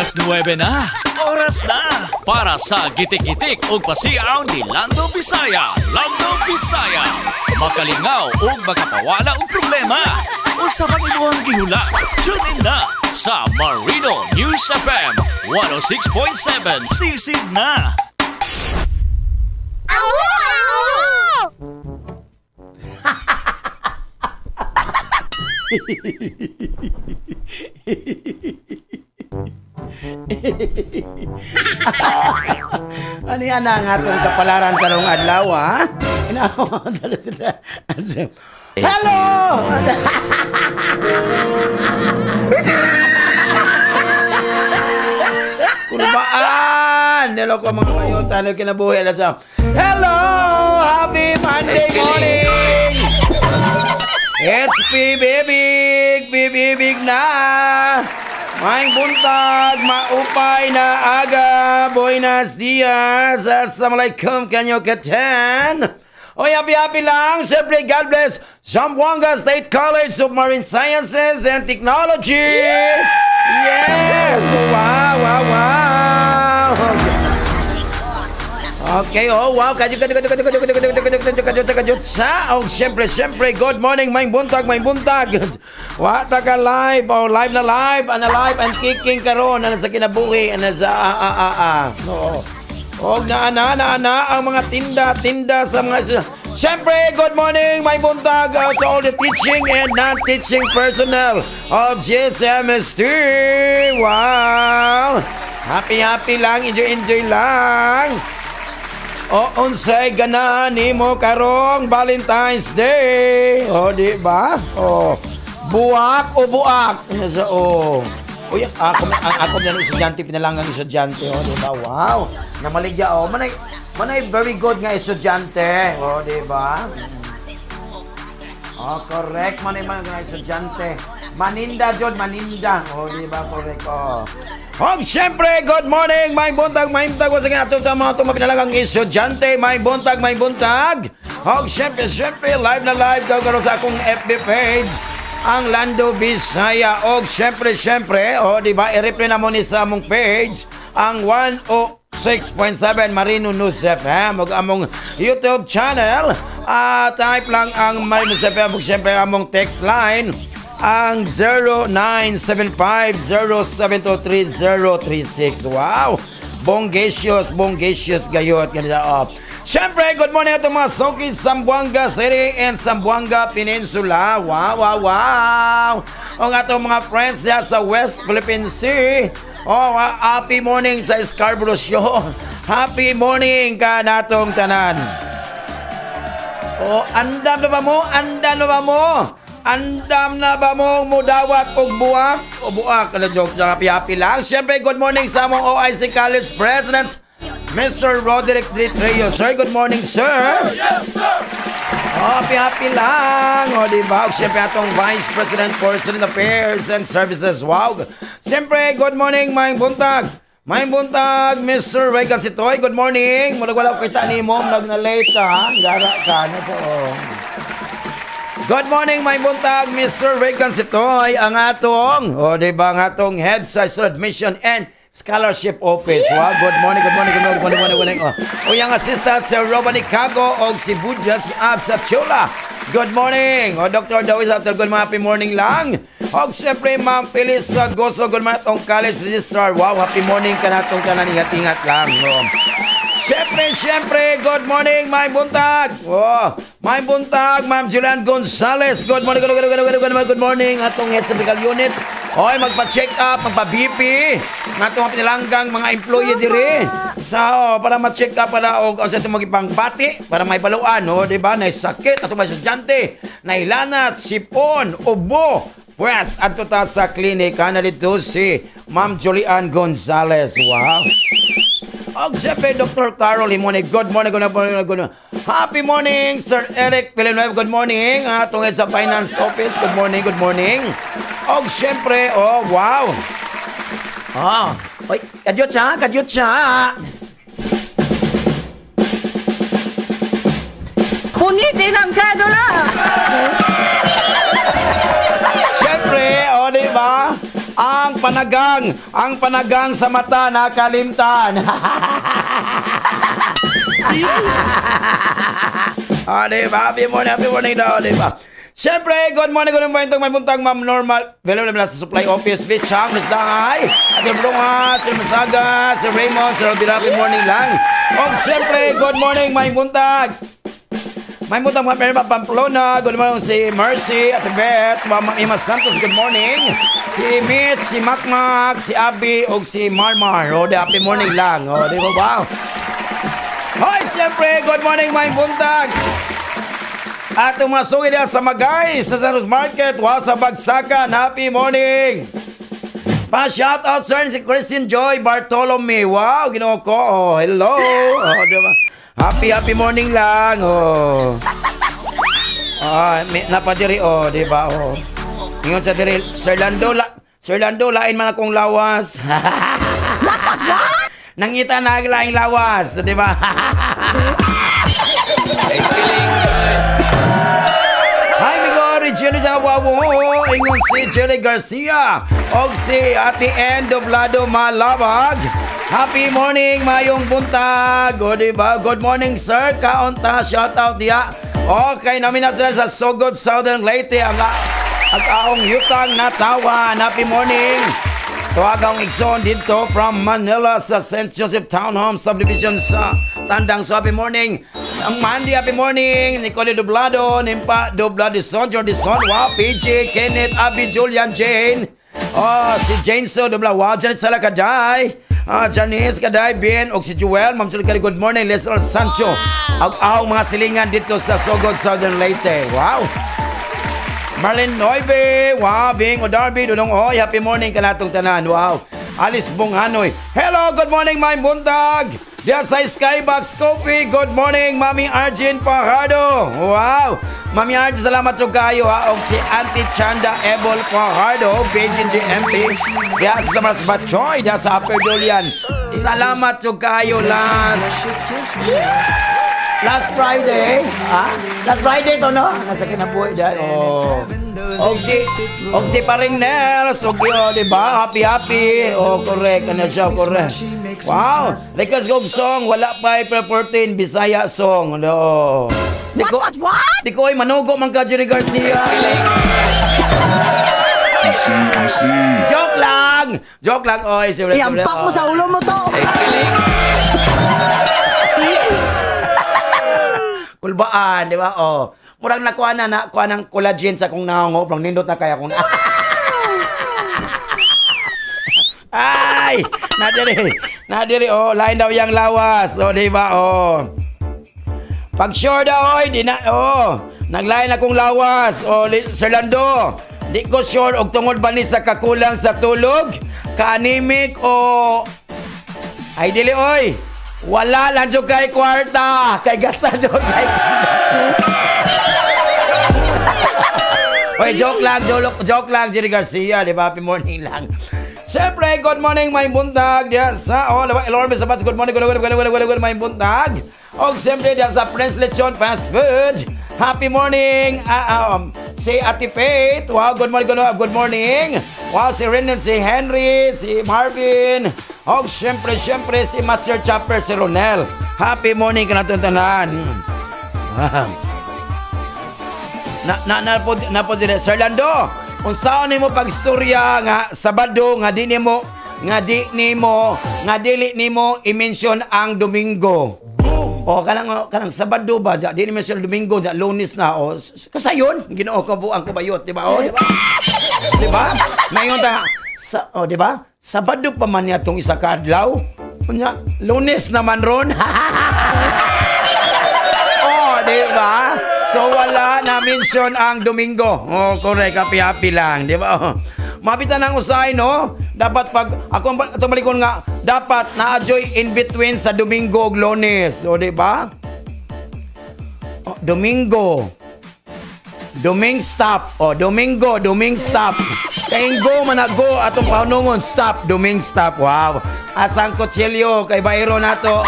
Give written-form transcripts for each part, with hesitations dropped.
Alas 9 na. Oras na para sa gitik-gitik ug pasiaw ni Lando Bisaya. Lando Bisaya. Makalingaw ug makapawala og problema. Usa pang imuhang gihula. Tune in na sa Marino News FM 106.7. Sisig na. Awo! Ano yan ang atong kapalaran karong adlaw, ha? Hello! Kulbaan! Nilo ko mga mayuta, ano kinabuhi na sa... Hello! Happy Monday morning! It's bibibig, bibibig na! Maing buntag, maupay na aga, buenos dias, assalamualaikum kanyo katan. Oy, happy happy lang, siyempre God bless Zamboanga State College of Marine Sciences and Technology. Yes! Wow, wow, wow! Okay, oh wow, kajut, kajut, kajut, kajut, kajut, kajut, kajut, kajut, kajut, kajut, sa. Oh, siyempre, siyempre, good morning, may buntag, may buntag. Wa ta ka live, oh, live na live, ana live and kicking karon, ana sa kinabuhi, ana sa a a a a. No. Og na ana na ana ang mga tinda sa mga. Siyempre, good morning, may buntag to all the teaching and non-teaching personnel of GSMST. Wow! Happy happy lang, enjoy enjoy lang. O unsay ganahan nimo karong Valentine's Day? O di ba? O buak o buak. O. Uy, ako ako na estudyante pinalangang estudyante, o di ba? Wow. Namaligya o manay manay very good nga estudyante, o di ba? O correct manay mga estudyante. Maninda jud maninda. O di ba correct o. Og siyempre, good morning! May buntag, may buntag. Wasa nga ato sa mga tumapinalagang estudyante. May buntag, may buntag. Og siyempre, siyempre, live na live karon sa akong FB page, ang Lando Bisaya. Og siyempre, siyempre, o di ba, i-replay na mo ni sa among page, ang 106.7 Marino News FM. Og among YouTube channel, type lang ang Marino News FM. Og siyempre, among text line, ang 0975-0723036. Wow! Bongacious, bongacious gayot. Ganito, oh. Siyempre, good morning atong mga soki Zamboanga City and Zamboanga Peninsula. Wow, wow, wow! Ang atong mga friends diya sa West Philippine Sea. Oh, happy morning sa Scarborough Show. Happy morning ka natong tanan. Oh, andam na ba mo? Andam na ba mo? Andam na ba mong mudawat og buak? O buak, ano joke, happy happy lang. Siyempre, good morning sa among OIC College President, Mr. Roderick Trio. Sir, good morning, sir. Yes, sir. Oh, happy happy lang. O, di ba? Siyempre, atong Vice President for Student Affairs and Services. Wow. Siyempre, good morning, maayong buntag. Maayong buntag, Mr. Regan Sitoy. Good morning. Murag wala ko kita ni mo, nag na late ka. Gara ka na po. Good morning, may buntag, Mr. Regan Sitoy, ang atong, o di ba, ang atong head sa Student Admission and Scholarship Office. Wow, good morning, good morning, good morning, good morning, good morning. Oh. O yung assistant, si Robani Cago, o si Budya, si Absa Chula. Good morning. O Dr. Dawis, good happy morning lang. O siyempre, Ma'am Phyllis Goso, good morning atong college registrar. Wow, happy morning ka na atong tanan, ingat-ingat lang. No. Siyempre, siyempre, good morning, may buntag. Oh, may buntag, Ma'am Julian Gonzales. Good morning, good morning, good morning, good morning, good morning. Atong head medical unit. Oy, magpa-check up, magpa-BP. Atong pinalanggang mga employee dire. Sa oh, para ma-check up para og sa itong magipangbati, para may baluan, oh, di ba? Nay sakit atong mga estudyante, nailanat, sipon, ubo. Pues, adto ta sa klinika na dito si Ma'am Julian Gonzales. Wow. Og siyempre, Dr. Carol Limone, good morning, good morning, good morning. Happy morning, Sir Eric Villanueva, good morning. Atong sa Finance Office, good morning, good morning. Og siyempre, oh, wow. Ah, oy, kadyot siya, kadyot siya. Punitin ang sedula! Siyempre, oh, di ba? Ang Ang panagang sa mata nakalimtan. Ah, di ba? Happy morning daw, di ba? Siyempre, good morning itong may buntag, Ma'am Norma Villamela sa Supply Office, Bichang, Miss Dangay, at yung Brunga, Sir Masaga, Sir Raymond, Sir Rodila, happy morning lang. O, siyempre, good morning, may buntag. May buntag, Ma'am Irma Pamplona, good morning si Mercy, at Beth, Ma'am Ima Santos, good morning. Si Mitch, si Makmak, si Abby, o si Marmar. O, di, happy morning lang. O, di ba ba? Hoy, siyempre, good morning, may buntag. At umasugid sa Magay sa Santos Market, wa sa Bagsakan. Happy morning! Pa-shout out, sir, si Christian Joy Bartolome. Wow, Ginoo ko. Oh, hello. Oh, diba? Happy, happy morning lang. Oh. Ah, may, napadiri, oh, di ba? Oh. Ingon sa diri, Sir Lando, la, Sir Lando, lain man akong lawas. What, what, what? Nangita na ang laing lawas, di ba? Hi, migo, Regina Jawawo, ingon si Jerry Garcia, og si Ate Ann Doblado Malabag. Happy morning, mayong buntag. O, di ba? Good morning, sir. Kaunta, shout out diya. Okay, namin na sila sa Sogod, Southern Leyte. Ang aong yutang natawan. Happy morning. Tuwag ang igsoon dito from Manila sa St. Joseph Townhome Subdivision sa Tandang. So, happy morning. Ang Mandy, happy morning. Nicole Doblado, Nimpa Doblado, Sonjo Dison, wow, PJ, Kenneth, Abby, Julian, Jane. Oh, si Jane So Doblado, wow, Janet Sala Kaday. Ah, Janice Kaday, Ben, og si Joel, Ma'am Julie, good morning. Leslie Sancho. Ang aong mga silingan dito sa Sogod, Southern Leyte. Wow. Marlene Noive, wow, Bing o Darby, Dudong Oy, happy morning kanatong tanan, wow. Alice Bunghanoy, hello, good morning, my buntag. Diya sa Skybox Coffee, good morning, Mami Arjun Fajardo, wow. Mami Arjun, salamat sa kayo, ha, og si Auntie Chanda Ebol Fajardo, Beijing GMP, diya sa Mas Batchoy, diya sa Upper Dolian. Salamat sa kayo last Friday, ha? Last Friday to, no? Nasa kinabuhi dahil, oh. Og si paring Nels, og oh, di ba? Happy, happy. Oh, correct. Ano siya, correct. Wow. Request ko song, wala pa April 14, Bisaya song. No. Di ko, What, what, what? Di ko, ay, manugo man ka, Jerry Garcia. I see, I see. Joke lang! Joke lang, oy. Siyempre, siyempre, Iampak mo oh. sa ulo mo to! Kulbaan, di ba? Oh. Murag nakuha na, nakuha ng collagen sa kong naongo. Parang nindot na kaya kung. Ay! Nadiri! Nadiri, oh. Lain daw yang lawas. Oh, di ba? Oh. Pag sure daw, oy, di na, oh. Naglain akong lawas. Oh, Sir Lando, di ko sure og tungod ba ni sa kakulang sa tulog, ka-anemic o. Ay, dili, oy. Wala lang jud kay kwarta. Kay gasta jud kay. Oy, joke lang, joke, joke lang, Jerry Garcia, di ba? Happy morning lang. Siyempre, good morning, may buntag. Diyan sa, oh, diba, Elorme sa good morning, good morning, good morning, good morning, may buntag. O, siyempre, diyan sa Prince Lechon Fast Food. Happy morning, si Ate Faith. Wow, good morning, good morning, good morning. Wow, si Renan, si Henry, si Marvin. O, siyempre, siyempre, si Master Chopper, si Ronel. Happy morning ka na tanan. Na na na po na po dire, Sir Lando, unsaon nimo pagstorya nga Sabado nga di nimo nga dili nimo i-mention ang Domingo? O kanang kanang Sabado ba ja, di ni mention Domingo ja, Lunes na o kasayon Ginoo ko buang kubayot, di ba? O, di ba? Di ba? Ngayon ta sa, o, di ba? Sabado pa man niya tong isa ka adlaw. Unya, Lunes naman ron. Oh, di ba? So wala na mention ang Domingo. Oh, correct. Happy happy lang, di ba? Oh. Mapitan ang usahay, no? Dapat pag ako ang atong balikon nga dapat na-enjoy in between sa Domingo ug Lunes. O, di ba? Oh, Domingo. Doming stop. Oh, Domingo, Doming stop. Kay go man na go atong paunungon stop, Doming stop. Wow. Asang kutsilyo kay Bayro nato.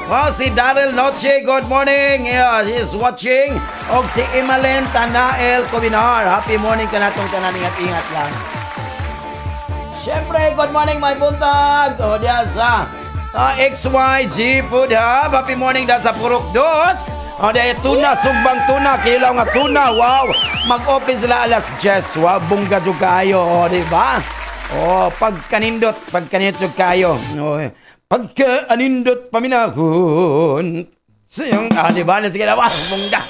Wow, si Daryl Noche, good morning. Yeah, he is watching. Og si Emalen Tanael Cobinar. Happy morning ka natong tanan, ingat-ingat lang. Siyempre, good morning, my buntag. O, diya sa XYG Food Hub. Happy morning da sa Purok Dos. O, diya tuna, sugbang tuna, kilaw nga tuna. Wow! Mag-open sila alas 10. Wow, bongga jud kayo. O, di ba? O, pagkanindot, pagkanindot jud kayo. O, pagkanindot paminahon. Siyang, di ba? Sige na, wow, bongga.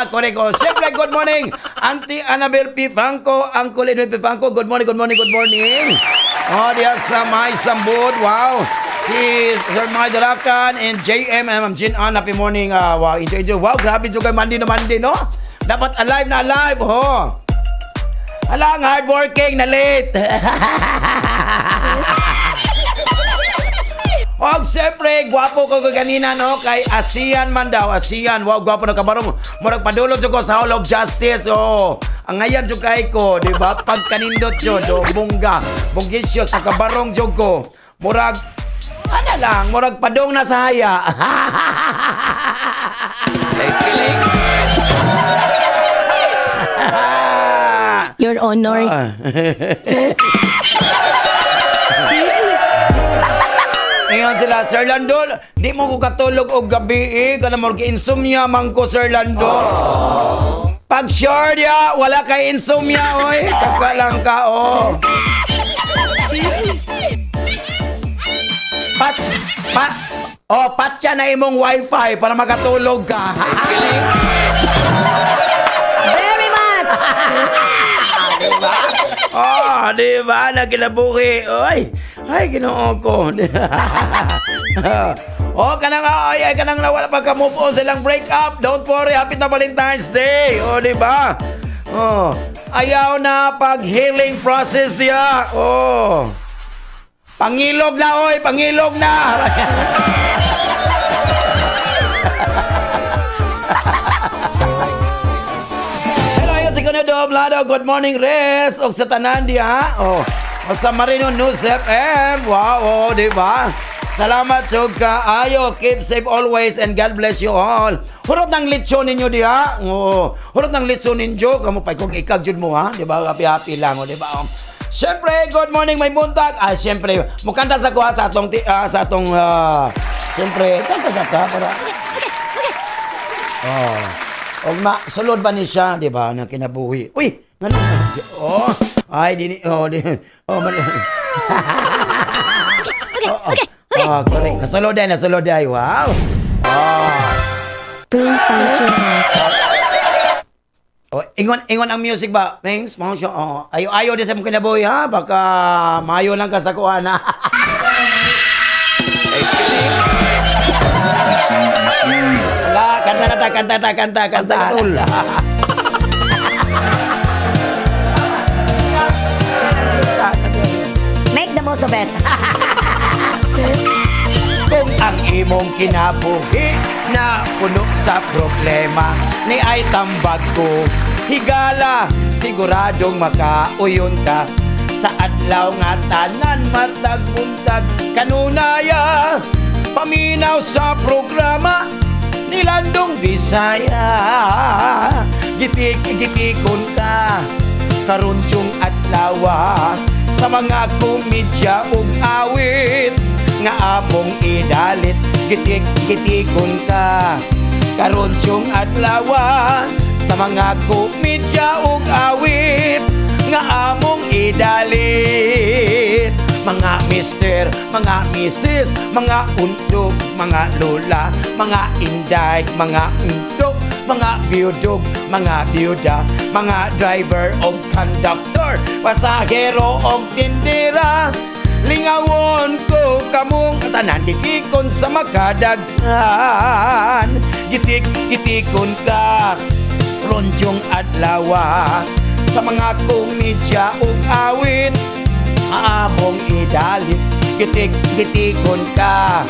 Correct. Oh, siyempre, good morning, Auntie Annabel P. Franco, Uncle Edwin P. Franco. Good morning, good morning, good morning. Oh, diya sa May Sambod. Wow. Si Sir May Darakan and JM and Ma'am Jean Ann. Happy morning. Wow, enjoy, enjoy. Wow, grabe jud kay Monday na Monday, no? Dapat alive na alive. Oh. Hala, ang hardworking na late. Og siyempre, gwapo ko kanina, no? Kay ASEAN man daw, ASEAN. Wow, gwapo na kabarong. Murag padulong jud ko sa Hall of Justice. Oh, ang ngayon jud kay ko, di ba? Pagkanindot jud, oh, bongga. Bonggisyo sa kabarong jud ko. Murag, ano lang, murag padong na sa haya. Your Honor. Ngayon sila, Sir Lando, di mo ko katulog og gabi eh. Kana mo insomnia man ko, Sir Lando. Pag sure ya, wala kay insomnia, oy. Kaka lang ka, oh. Pat, pat, oh, patya na imong wifi para makatulog ka. Very much! Diba? Oh, diba? Nagkinabuhi. Oy, ay, Ginoo ko. Oh, kanang ay, ay, kanang nawala pa ka move on silang break up. Don't worry, happy na Valentine's Day. Oh, diba? Oh, ayaw na pag healing process diya. Oh. Pangilog na, oy, pangilog na. Doblado, good morning, Res. Og sa tanan diha. Oh, sa Marino News FM. Wow, oh, di ba? Salamat jud kaayo. Keep safe always and God bless you all. Hurot ng lechon ninyo diha. Oh, hurot ng lechon ninyo. Kamo pa kung ikag jud mo ha, di ba? Happy happy lang, oh, di ba? Oh. Syempre, good morning, may buntag. Ah, syempre, mukanta sa kuha sa atong syempre, kanta sa ta para. Oh. Og ma sulod ba ni siya, di ba, na kinabuhi. Uy, ngano? Oh, ay dini, oh, di, oh, mali. Okay, okay. Oh, correct. Nasulod ay, nasulod ay. Wow. Oh. Oh, ingon ingon ang music ba? Thanks, mo siya. Oh, ayo ayo di sa mong kinabuhi ha, baka mayo lang ka sa kuha na. Wala, kanta na ta, kanta ta, kanta, kanta. Make the most of it. Kung ang imong kinabuhi na puno sa problema, ni ay tambag ko, higala, siguradong makauyon ka. Sa adlaw nga tanan matag-buntag kanunaya, paminaw sa programa ni Landong Bisaya. Gitik-gitikon ka karon yung adlawa sa mga komedya ug awit nga among idalit. Gitik-gitikon ka karon yung adlawa sa mga komedya ug awit nga among idalit. Mga mister, mga misis, mga undog, mga lola, mga inday, mga undog, mga biyudog, mga biyuda, mga driver o conductor, pasahero o tindera. Lingawon ko kamong tanan, gitikon sa makadaghan. Gitik-gitikon ka rondyong adlawa sa mga komedya ug awit among idalit. Gitik-gitikon ka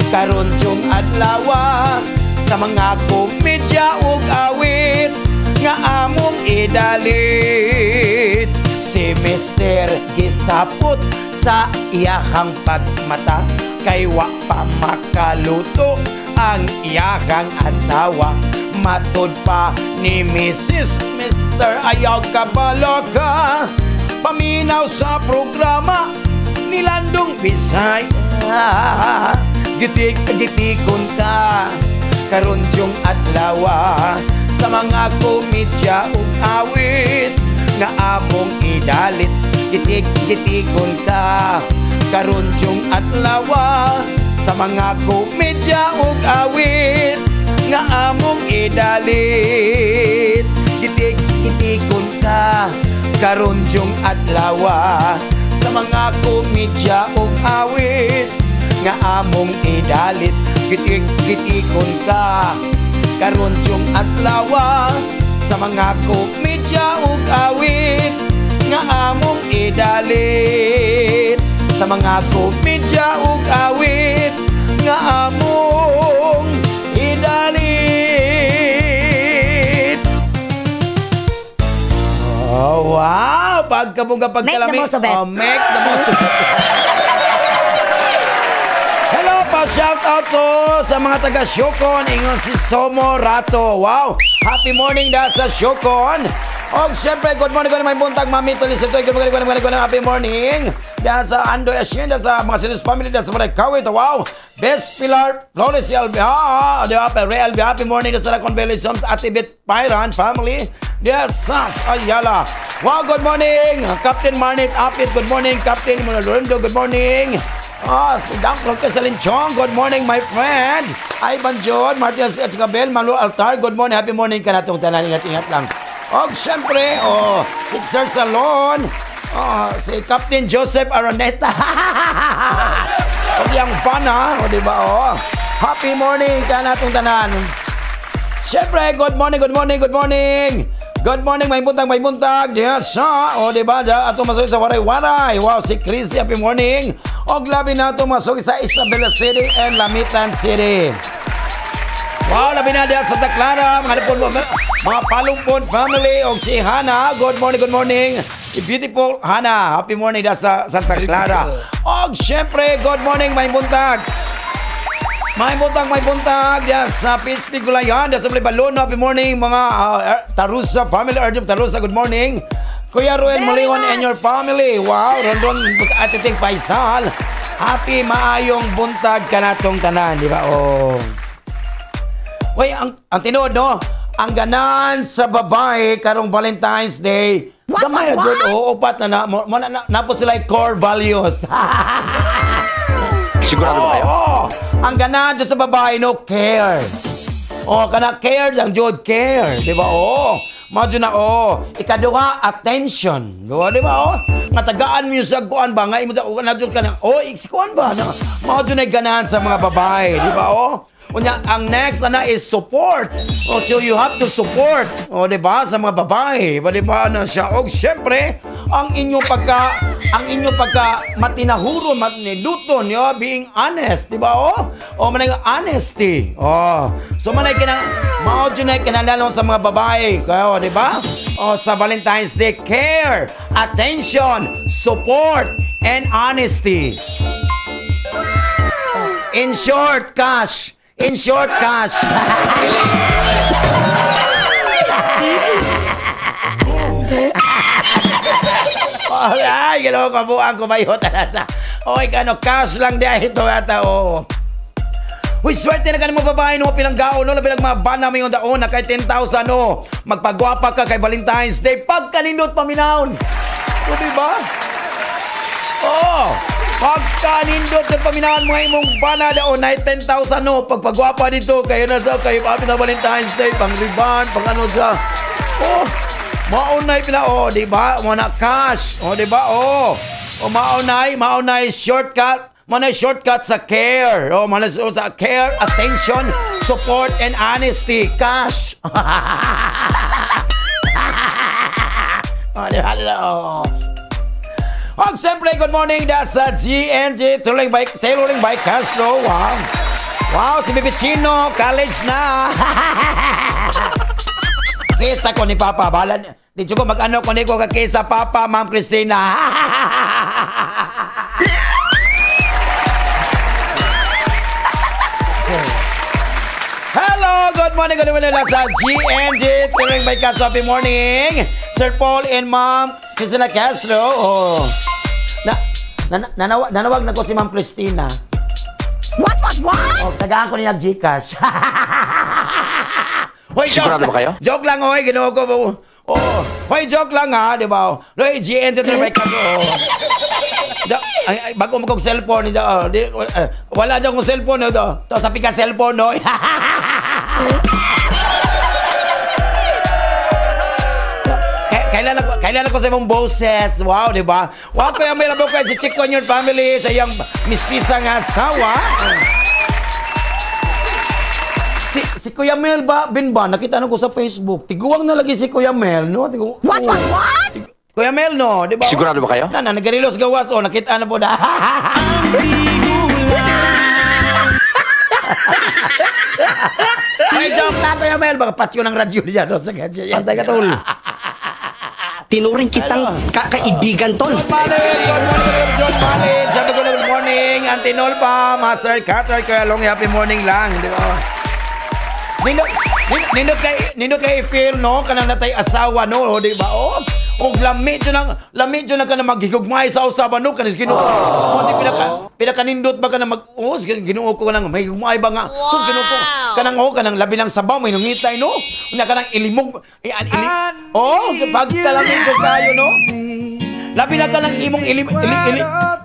karon yung adlawa sa mga komedya ug awit nga among idalit. Si Mister gisapot sa iyahang pagmata kay wa pa makaluto ang iyahang asawa. Matud pa ni Mrs. Mister ayaw kabalo ka, paminaw sa programa Nilandong Bisaya. Gitik-gitikon ka karon dyong adlaw sa mga komedya ug awit nga among idalit. Gitik-gitikon ka karon dyong adlaw sa mga komedya ug awit nga among idalit. Gitik-gitikon ka karon dyong adlaw sa mga komedya ug awit nga among idalit. Gitik-gitikon ka karon dyong adlaw sa mga komedya ug awit nga among idalit. Sa mga komedya ug awit nga among idalit. Oh, wow! Pagkabuga pagkalami. Make the most of it. Oh, make the most of it. Hello, pa-shout out to sa mga taga Siocon. Ingon si Somo Rato. Wow! Happy morning da sa Siocon. Og syempre, good morning, good morning, may buntag, Mami Tulisitoy. Good morning, good morning, good morning, happy morning. Da sa Andoy Hacienda, sa mga Sinos family, da sa mga Kawit. Wow! Best Pilar, Flores, LB, ha, Ray LB, happy morning da sa Lacon Village Homes, Atibit Pairan family. Yes, Sas Ayala. Wow, good morning, Captain Marnit Apit, good morning, Captain Monalondo, good morning. Si Dank Lopez Salinchong, good morning, my friend. Ivan John, Martin Cabel, Malu Altar, good morning, happy morning ka natong tanan, ingat-ingat lang. Og syempre, si Sir Salon, si Captain Joseph Araneta. Og yang bana, di ba, Happy morning ka natong tanan. Syempre, good morning, good morning, good morning. Good morning, may buntag, may buntag. Yes, di ba? Ato masugi sa Waray-Waray. Wow, si Chris, happy morning. Og labi na ato masugi sa Isabela City and Lamitan City. Wow, labi na diyan sa Santa Clara, mga lipon, mga Palumpon family, og si Hana. Good morning, good morning. Si beautiful Hana, happy morning diyan sa Santa Clara. Og syempre, good morning, may buntag. May buntag, may buntag diyan sa Pispi Gulayan, diyan sa Balono. Happy morning mga Tarusa family, Arjun Tarusa, good morning. Kuya Ruel Molingon and your family. Wow, Rondon Atiting Faisal. Happy maayong buntag kanatong tanan, di ba? Oh. Uy, ang tinuod, no? Ang ganan sa babae karong Valentine's Day. What? Gamay, What? Oo, upat na na po sila core values. Sigurado ba kayo? Oo. Ang ganahan sa babae, no, care. Oh, kana care lang, jud, care. Di ba? Oo. Madyo na, oo. Ikaduha, attention. Di ba? Oo. Matagaan mo sa kuan ba? Nga, imo sa, na, jud ka na, oh, si kuan ba? Madyo na ganahan sa mga babae. Di ba? Oo. Unya, ang next na is support. Oh, so you have to support. Oh, di ba? Sa mga babae. Di ba na siya? Og syempre, ang inyong pagka matinahuro, matiniluton, yo, being honest, di ba? Oh, oh manay honesty. Oh. So manay kinang mao jud na kinahanglan sa mga babae. Kayo, di ba? Oh, sa Valentine's Day, care, attention, support, and honesty. In short, cash. In short, cash. Ay, gano'n kabuang kumayo talaga. Oy, kano, cash lang di ay ito ata, oo. Uy, swerte na ka ng mga babae, no, pinanggaon, no, labi mga bana mo yung daon, na kay 10,000, no. Magpagwapa ka kay Valentine's Day, pagkanindot paminaon. O, diba? Oo. Pagkanindot ng paminaon mga imong bana daon, na 10,000, no. Pagpagwapa dito, kayo na sa, kayo pa na Valentine's Day, pang riban, pang ano sa. Oh, maunay pina, oh, di ba? Muna cash. Oh, di ba? Oh. Oh, maunay shortcut. Maunay shortcut sa care. Oh, maunay sa care, attention, support, and honesty. Cash. Oh, di ba? Oh. Oh, siyempre, good morning. That's GNG Tailoring by Castro. Wow. Wow, si Bibi Chino, college na. Kisa ko ni Papa. Bahala. Di ko mag-ano ko ni ko kakisa Papa, Ma'am Christina. Hello, good morning nasa GNG Tailoring by Castro. Happy morning, Sir Paul and Ma'am Christina Castro. Oh. Nanawag na ko si Ma'am Christina. What, what, what? Oh, tagaan ko niya GCash. Hoy, joke. Sigurado ba kayo? Joke lang, oy, Ginoo ko. Oh, hoy, joke lang ha, di ba? Hoy, GN sa traffic ka ko. Ay, bago mo kong cellphone, di, oh, di, wala daw kong cellphone, no, to. Sa pika cellphone, no. Kailan ako sa imong boses. Wow, di ba? Wow, kaya may labo kayo si Chico and your family sa iyang mistisa nga asawa. Si Kuya Mel ba, bin ba? Nakita na ko sa Facebook. Tiguang na lagi si Kuya Mel, no? What, what, what? Kuya Mel, no? Di ba? Sigurado ba kayo? Na, nagarilos gawas, oh, nakita na po na. May joke na, Kuya Mel. Baka patyo ng radyo niya, no? Sa gadyo. Pantay ka, tol. Tinuring kitang kakaibigan, tol. Good morning, John Malin. Sabi ko na good morning. Auntie Nolpa, Master Cutter, Kuya Long, happy morning lang. Di ba? Nindot kay feel, no? Kanang natay asawa, no? O, di ba? Oh, og lami dyan na ka na maghigugmay sa usaba, no? Kanis Ginoo. O, di pinakanindot ba ka na mag, oh, Ginoo ko kanang mahigugmay ba nga? So, Ginoo ko, kanang, oh, kanang labi ng sabaw, may nungitay, no? Unya kanang ilimog, oh, pagkalamin ko tayo, no? Labi na ka ng imong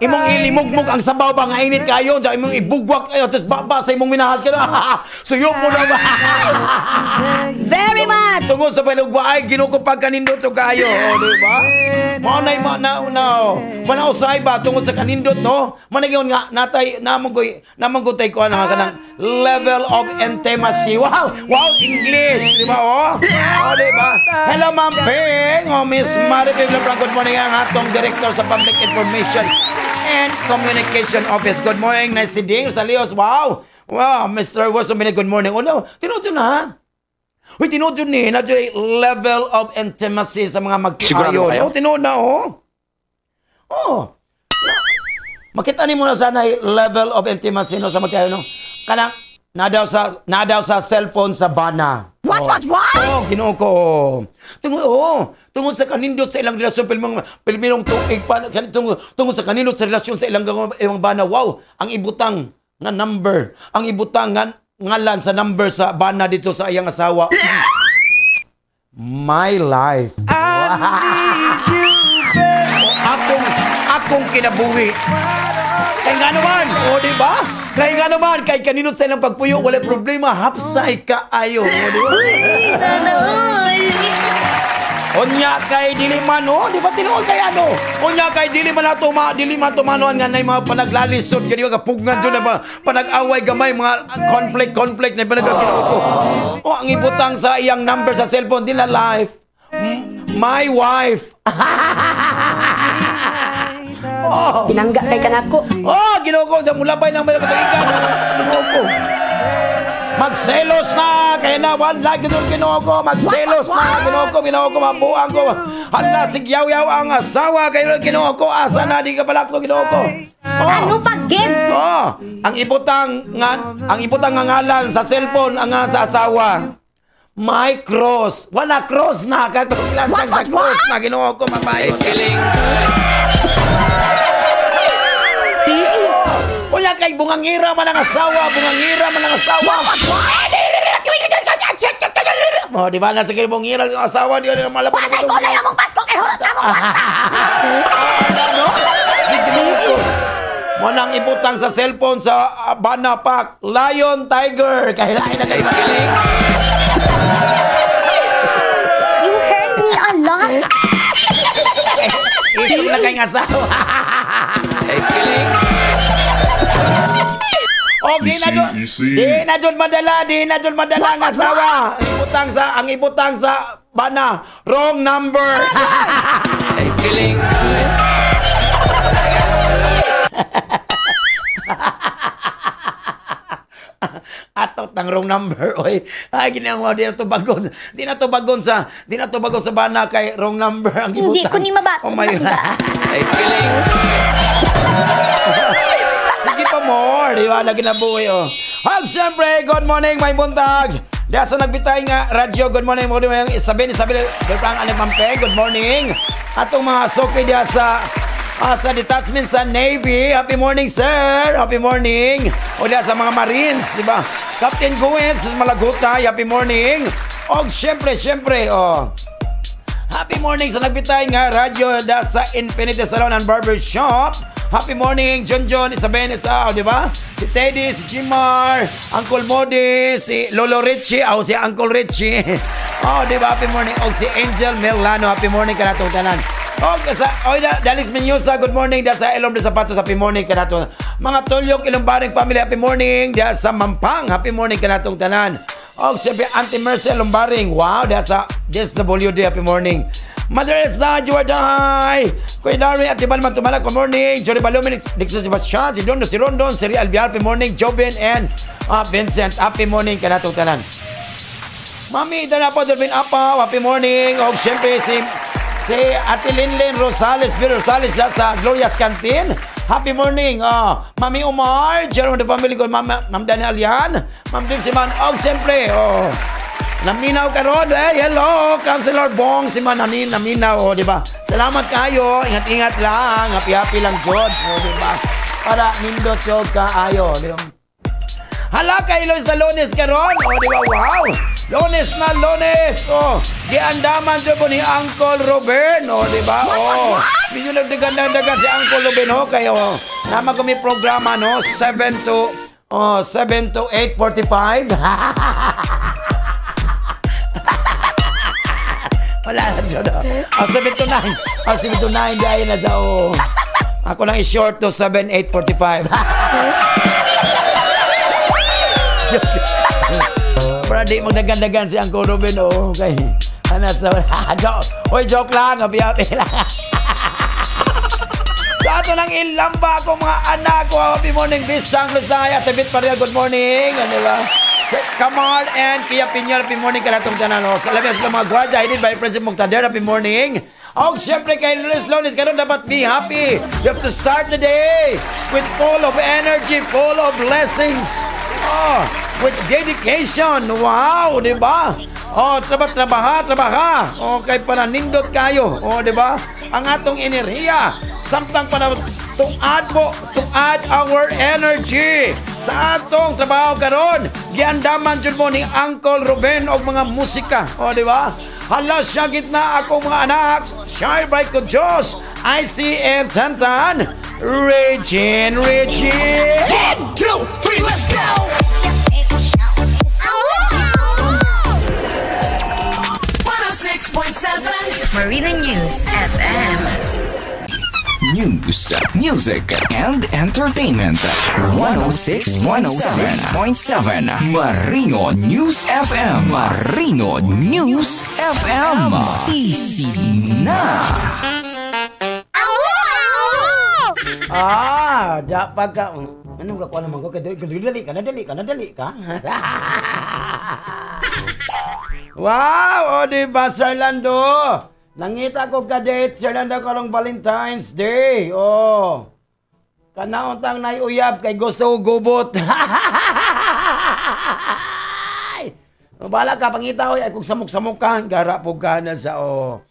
imong ilimugmug ang sabaw ba nga init kayo, dahil imong ibugwak kayo, tapos baba sa imong minahal ka na. Suyo mo na ba? Very much! Tungod sa panugwa ay Ginoo ko pagkanindot so kayo, oh, di ba? Mao na mao usay ba tungod sa kanindot, no? Managyon nga natay namanggoy ko na kanang level of intimacy. Wow, wow, English, di ba? Oh, oh, di ba? Hello, Ma'am Peng, oh, Miss Maribel Frank, good morning ang atong Director sa Public Information and Communication Office. Good morning, nice si Ding sa Leos. Wow! Wow, Mr. Wilson, good morning. Oh no, tinuod yun ha? Uy, tinuod yun ni, na level of intimacy sa mga magtiayon. Oh, tinuod na, oh. Oh. Makita ni mo na sana level of intimacy no, sa magtiayon, no? Kanang, nadaw sa cellphone sa bana. What, what, what? Oh, Ginoo ko. Tungod sa kanindot sa ilang relasyon, pilminong tuig pa, tungod sa kanindot sa relasyon sa ilang bana. Wow, ang ibutang nga number, ang ibutang nga ngalan sa number sa bana dito sa iyang asawa. My life. Akong kinabuhi. Kay nga naman, o di ba? Kay nga naman, kay kaninot sa ilang pagpuyo, walay problema, hapsay ka ayo. O di ba? Unya kay dili man, no? Di ba tinuod kay ano? Unya kay dili man nato dili man tumanuan nga nay mga panaglalisod kani kapugngan jud na ba panag-away gamay mga conflict na panag-Ginoo ko. Oh, ang ibutang sa iyang number sa cellphone dila life. My wife. Oh. Pinangga kay kanako. Oh, Ginoo ko, mulabay nang may katuigan. Ginoo ko. Magselos na kay na one like doon Ginoo ko, magselos na Ginoo ko, Ginoo ko mabuang ko. Hala sigyaw-yaw ang asawa kay Ginoo ko, asa na di ka balakto Ginoo ko. Oh. Ano pa gid? Oh, ang ibutang nga ngalan sa cellphone ang sa asawa. My cross. Wala cross na kay sa cross na Ginoo ko mabayo. Unya kay bungangira man ang asawa, bungangira man ang asawa. Oh, di ba na sige bungangira ang asawa di ba malapit na ito. Wala among Pasko kay hurot among Pasko. Ano? Sige ko. Mo nang ibutang sa cellphone sa bana pack, Lion Tiger. Kay lain na kay. You hurt me a lot. Ito na kay asawa. Okay na jud. Di na jud madala, di na jud madala ang asawa. Ang ibutang sa bana, wrong number. Feeling good. Atot ng wrong number, oy. Ay ginawa di na to bagon. Di na to bagon sa bana kay wrong number ang ibutang. Hindi ko ni mabato. Oh my God. Feeling good. Sige pa more, di ba? Lagi na buhay, oh. Hag, siyempre, good morning, may buntag. Diya sa nagbitay nga radyo, good morning. Good morning, Isabel, Isabel, Frank, Anak Mampe, good morning. Atong mga soki diya sa Sa detachment sa Navy. Happy morning, sir. Happy morning. O diya sa mga Marines, di ba? Captain Goens sa Malagutay. Happy morning. O syempre, syempre, oh. Happy morning sa nagbitay nga radyo da sa Infinity Salon and Barber Shop. Happy morning, John John, Isabel, isa, oh, di ba? Si Teddy, si Jimar, Uncle Modi, si Lolo Richie, oh, si Uncle Richie. Oh, di ba? Happy morning. O si Angel Melano, happy morning kanatong tanan. O, sa, oh, Dalis Menusa, good morning. Da sa Elom de Zapatos, happy morning kanatong. Mga Tulyok, Ilumbaring family, happy morning. Da sa Mampang, happy morning kanatong tanan. O, siyempre, Auntie Mercy Lumbaring. Wow, that's a SWD. Happy morning. Mother Esna, Juarday. Kuya Darwin, Ate Balman Tumala, good morning. Jory Balumin, Nixon Sebastian, si Dondo, si Rondon, si Rial Biar, happy morning. Jobin and Vincent, happy morning. Kanatong tanan. Mami, dala po, Delvin Apaw, happy morning. O, siyempre, si Ate Linlin Rosales, Bill Rosales, sa Gloria's Canteen. Happy morning, Mami Umar, Jerome the family, good Ma'am Daniel Alian, Ma'am Jim Siman, oh, siyempre, oh, naminaw karon, eh, hello, Councilor Bong, si Man, naminaw, oh, di ba? Salamat kayo, ingat-ingat lang, happy-happy lang, George, oh, di ba? Para nindot siya kaayo, di ba? Hala kay Lois na Lunes karon, oh, di ba? Wow! Lunes na Lunes, oh, giandaman jud ko ni Uncle Ruben, oh, di ba? Oh, medyo nagdagan-dagan si Uncle Ruben, oh, kayo. Naman kami programa, no, 7 to 8:45. Wala na dyan, oh. 7 to 9. Oh, 7 to 9, dahil na sa, oh. Ako lang i-short to 7, 8:45. Para di magdagan-dagan si Uncle Ruben, oh, okay. Ano, so, joke. Oy, joke lang, happy-happy lang. Sa ato nang ilamba ako mga anak ko, happy morning, Bisang Lusay, at Bit Pareha, good morning. Ano ba? Kamal and Kia Pinyal, happy morning kanatong tanan. Oh. Sa labas ng mga gwardiya, headed by President Muqtader, happy morning. Oh, siyempre kay Lunes Lunes, karon dapat be happy. You have to start the day with full of energy, full of blessings. Oh, with dedication. Wow, di ba? Oh, trabaha, trabaha. Okay, para nindot kayo. Oh, di ba? Ang atong enerhiya, samtang para to add mo, to add our energy sa atong trabaho karon. Giandaman jud mo ni Uncle Ruben og mga musika. Oh, di ba? Hala siya gitna akong mga anak. Shine bright ko Diyos. I see and Tantan. Regine, Regine. 1, 2, 3, let's go! Marina News FM. News, music, and entertainment. 106.7 Marino News FM. Marino News FM. Sisi na. Ah, dapat ka. Anong gakuha naman ko? Dali ka na, dali ka na, dali ka. Wow! O, diba, Sir Lando? Nangita ko ka-date, Sir Lando, karong Valentine's Day. Oh. Kanaontang naiuyab kay gusto ko gubot. Bala ka, pangita ko, ay kung samok-samok ka, gara po ka na sa, oh.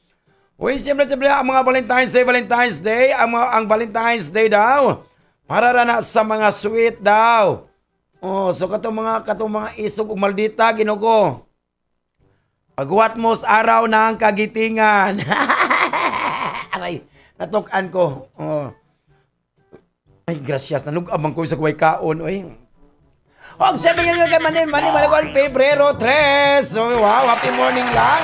Uy, siyempre, siyempre, ang mga Valentine's Day, ang Valentine's Day daw, para na sa mga sweet daw. Oh, so katong mga isog ug maldita, Ginoo. Paghuwat mo sa araw ng kagitingan. Aray, natukan ko. Oh. Ay, gracias. Nanug-amang ko sa kuway kaon. Oy. Og sabi ngayon kay Manin, Manin, Pebrero 3. Oh, wow, happy morning lang.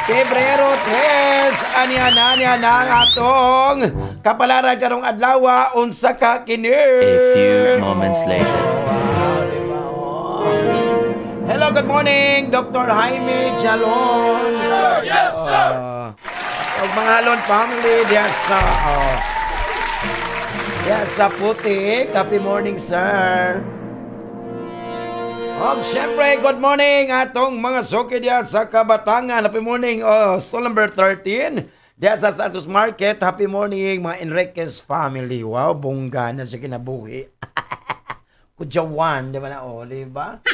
Pebrero 3. Aniya na ang atong kapalaran karong adlaw, unsa ka kini. A few moments later. Hello, good morning, Dr. Jaime Jalon. Sir, yes, sir. Mga Halon family, diya sa Putik. Happy morning, sir. Oh, syempre, good morning atong mga suki diya sa Kabatangan. Happy morning, oh, stall number 13. Diya sa Santos Market. Happy morning, mga Enriquez family. Wow, bongga na siya kinabuhi. Kudyawan, di ba na? Oh, di ba?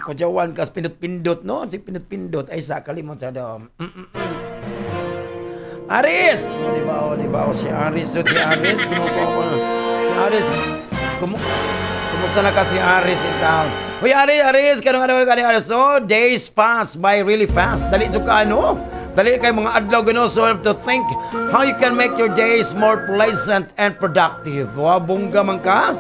Kudyawan kas pinot-pindot, no? Si pinot-pindot ay sa kalimot sa dom. Aris! O, di ba? O, di ba? O, si Aris. O, si Aris. Kumuko ko. Si Aris. Kumusta na ka si Aris in town? Uy, Aris, Aris. Kanong ano, kanong Aris? So, days pass by really fast. Dali ito ka, ano? Dali kay mga adlaw gano. So, have to think how you can make your days more pleasant and productive. Wa, bongga man ka.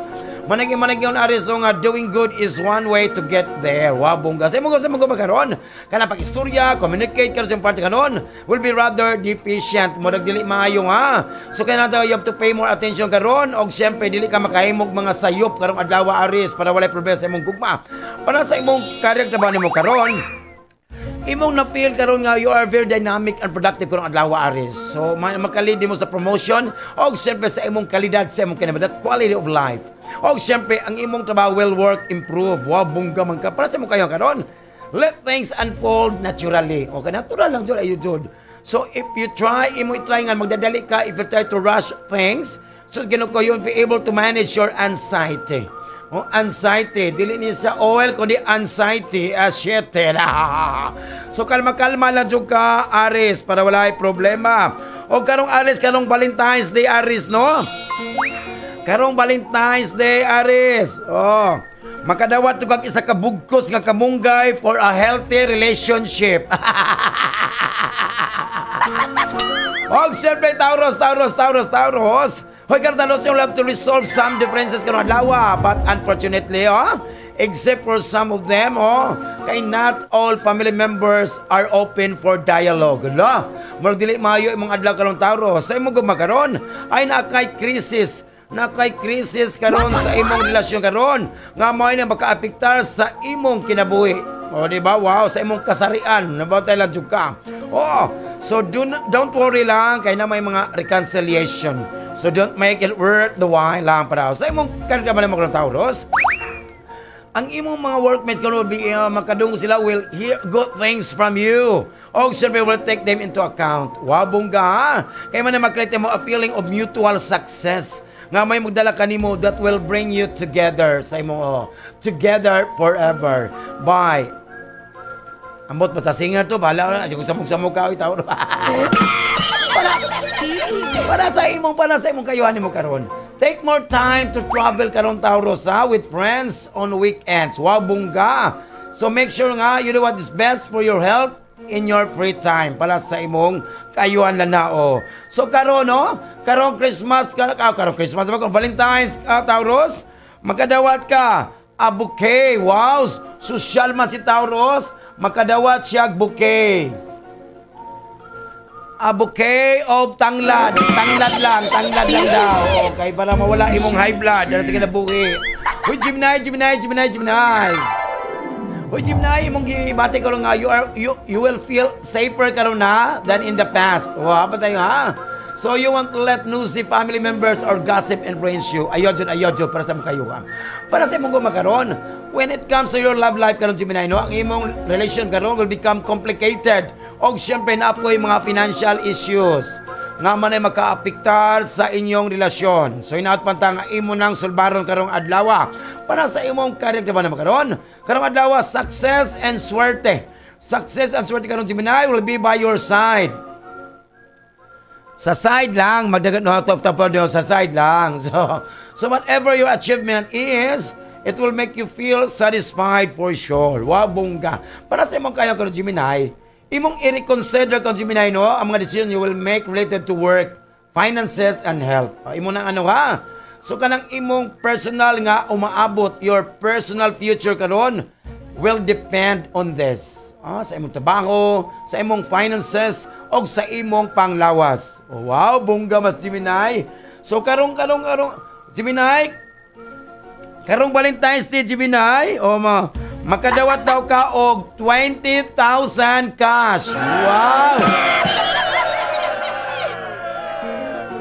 Managi managi yung Aris nga doing good is one way to get there. Wa, bongga. Sa mo karon kana pag istorya, communicate karon sa party karon will be rather deficient. Mo dili maayo ha. So kaya na you have to pay more attention karon og syempre dili ka makahimog mga sayop karong adlaw, Aris, para walay problema sa imong gugma. Para sa imong career, trabaho nimo karon, imong na-feel karon nga you are very dynamic and productive karong adlaw, Aris. So makalid mo sa promotion og siyempre sa imong kalidad sa imong kinabuhi, the quality of life. Og siyempre ang imong trabaho will work improve. Wa, bongga man ka. Para sa imong kayo karon, let things unfold naturally. Okay, natural lang jud ayo jud. So if you try, imo i-try nga magdadali ka, if you try to rush things, so Ginoo ko, you'll be able to manage your anxiety. Oh, anxiety. Dili ni sa oil, kundi anxiety. Ah, shit. So, kalma-kalma lang jud ka, Aris, para wala problema. O karong Aris, karong Valentine's Day, Aris, no? Karong Valentine's Day, Aris. Oh, makadawat to kag isa ka bugkos nga kamunggay for a healthy relationship. Og siyempre, Taurus, Taurus, Taurus, Taurus. Hoy, karon Taurus, you have to resolve some differences karong adlaw. But unfortunately, oh, except for some of them, oh, kay not all family members are open for dialogue. Ala, murag dili maayo imong adlaw karong, Taurus. Sa imong gugma karon, ay naa kay crisis karon sa imong relasyon karon nga mao na makaapektar sa imong kinabuhi. O, di ba? Wow, sa imong kasarian, nabatay lang jud ka. Oh, so do not, don't worry lang kay na may mga reconciliation. So don't make it worth the while lang para sa imong kanila man mo Taurus. Ang imong mga workmates karon will be makadungog sila, will hear good things from you. O siyempre will take them into account. Wow, bongga ha? Kay man na mag-create mo a feeling of mutual success nga may magdala kanimo that will bring you together sa imong, oh, together forever. Bye. Ambot pa sa singer to, bahala na. Ko samog-samog ka, oy, tao. Para sa imong kayuhan nimo karon. Take more time to travel karon, Taurus, ha, with friends on weekends. Wow, bongga. So make sure nga you do what is best for your health in your free time para sa imong kayuhan na nao. So karon, no, karong Christmas ka, karong Christmas ba, Valentine's, Taurus, makadawat ka a bouquet. Wow, social man si Taurus, makadawat siya bouquet. A bouquet of tanglad. Tanglad lang, tanglad lang daw. Okay, para mawala imong high blood. Dahil sa kinabuhi. Uy, Gemini, Gemini, Gemini, Gemini. Uy, Gemini, imong gibati ko nga, you will feel safer karon na than in the past. Wow, pa tayo ha? So you won't let nosy family members or gossip influence you. Ayo jud, ayo jud para sa imong kayuhan. Para sa imong gumakaron, when it comes to your love life karon, Gemini, no, ang imong relation karon will become complicated. Og syempre naa poy mga financial issues nga man ay makaapektar sa inyong relasyon. So inaot panta nga imo nang sulbaron karong adlaw. Para sa imong career diba naman karon? Karong adlaw, success and swerte. Success and swerte karon, Gemini, will be by your side. Sa side lang, magdagat no top top no, sa side lang. So whatever your achievement is, it will make you feel satisfied for sure. Wa, bongga. Para sa imong kaya karon, Gemini, imong i-reconsider karon, Gemini, no, ang mga decision you will make related to work, finances and health. Imo nang ano ha. So kanang imong personal nga umaabot, your personal future karon will depend on this. Sa imong trabaho, sa imong finances, o sa imong panglawas. Oh, wow, bongga mas Gemini. So karong karong karong Gemini, karong Valentine's Day, Gemini, o ma, makadawat daw ka og 20,000 cash. Wow!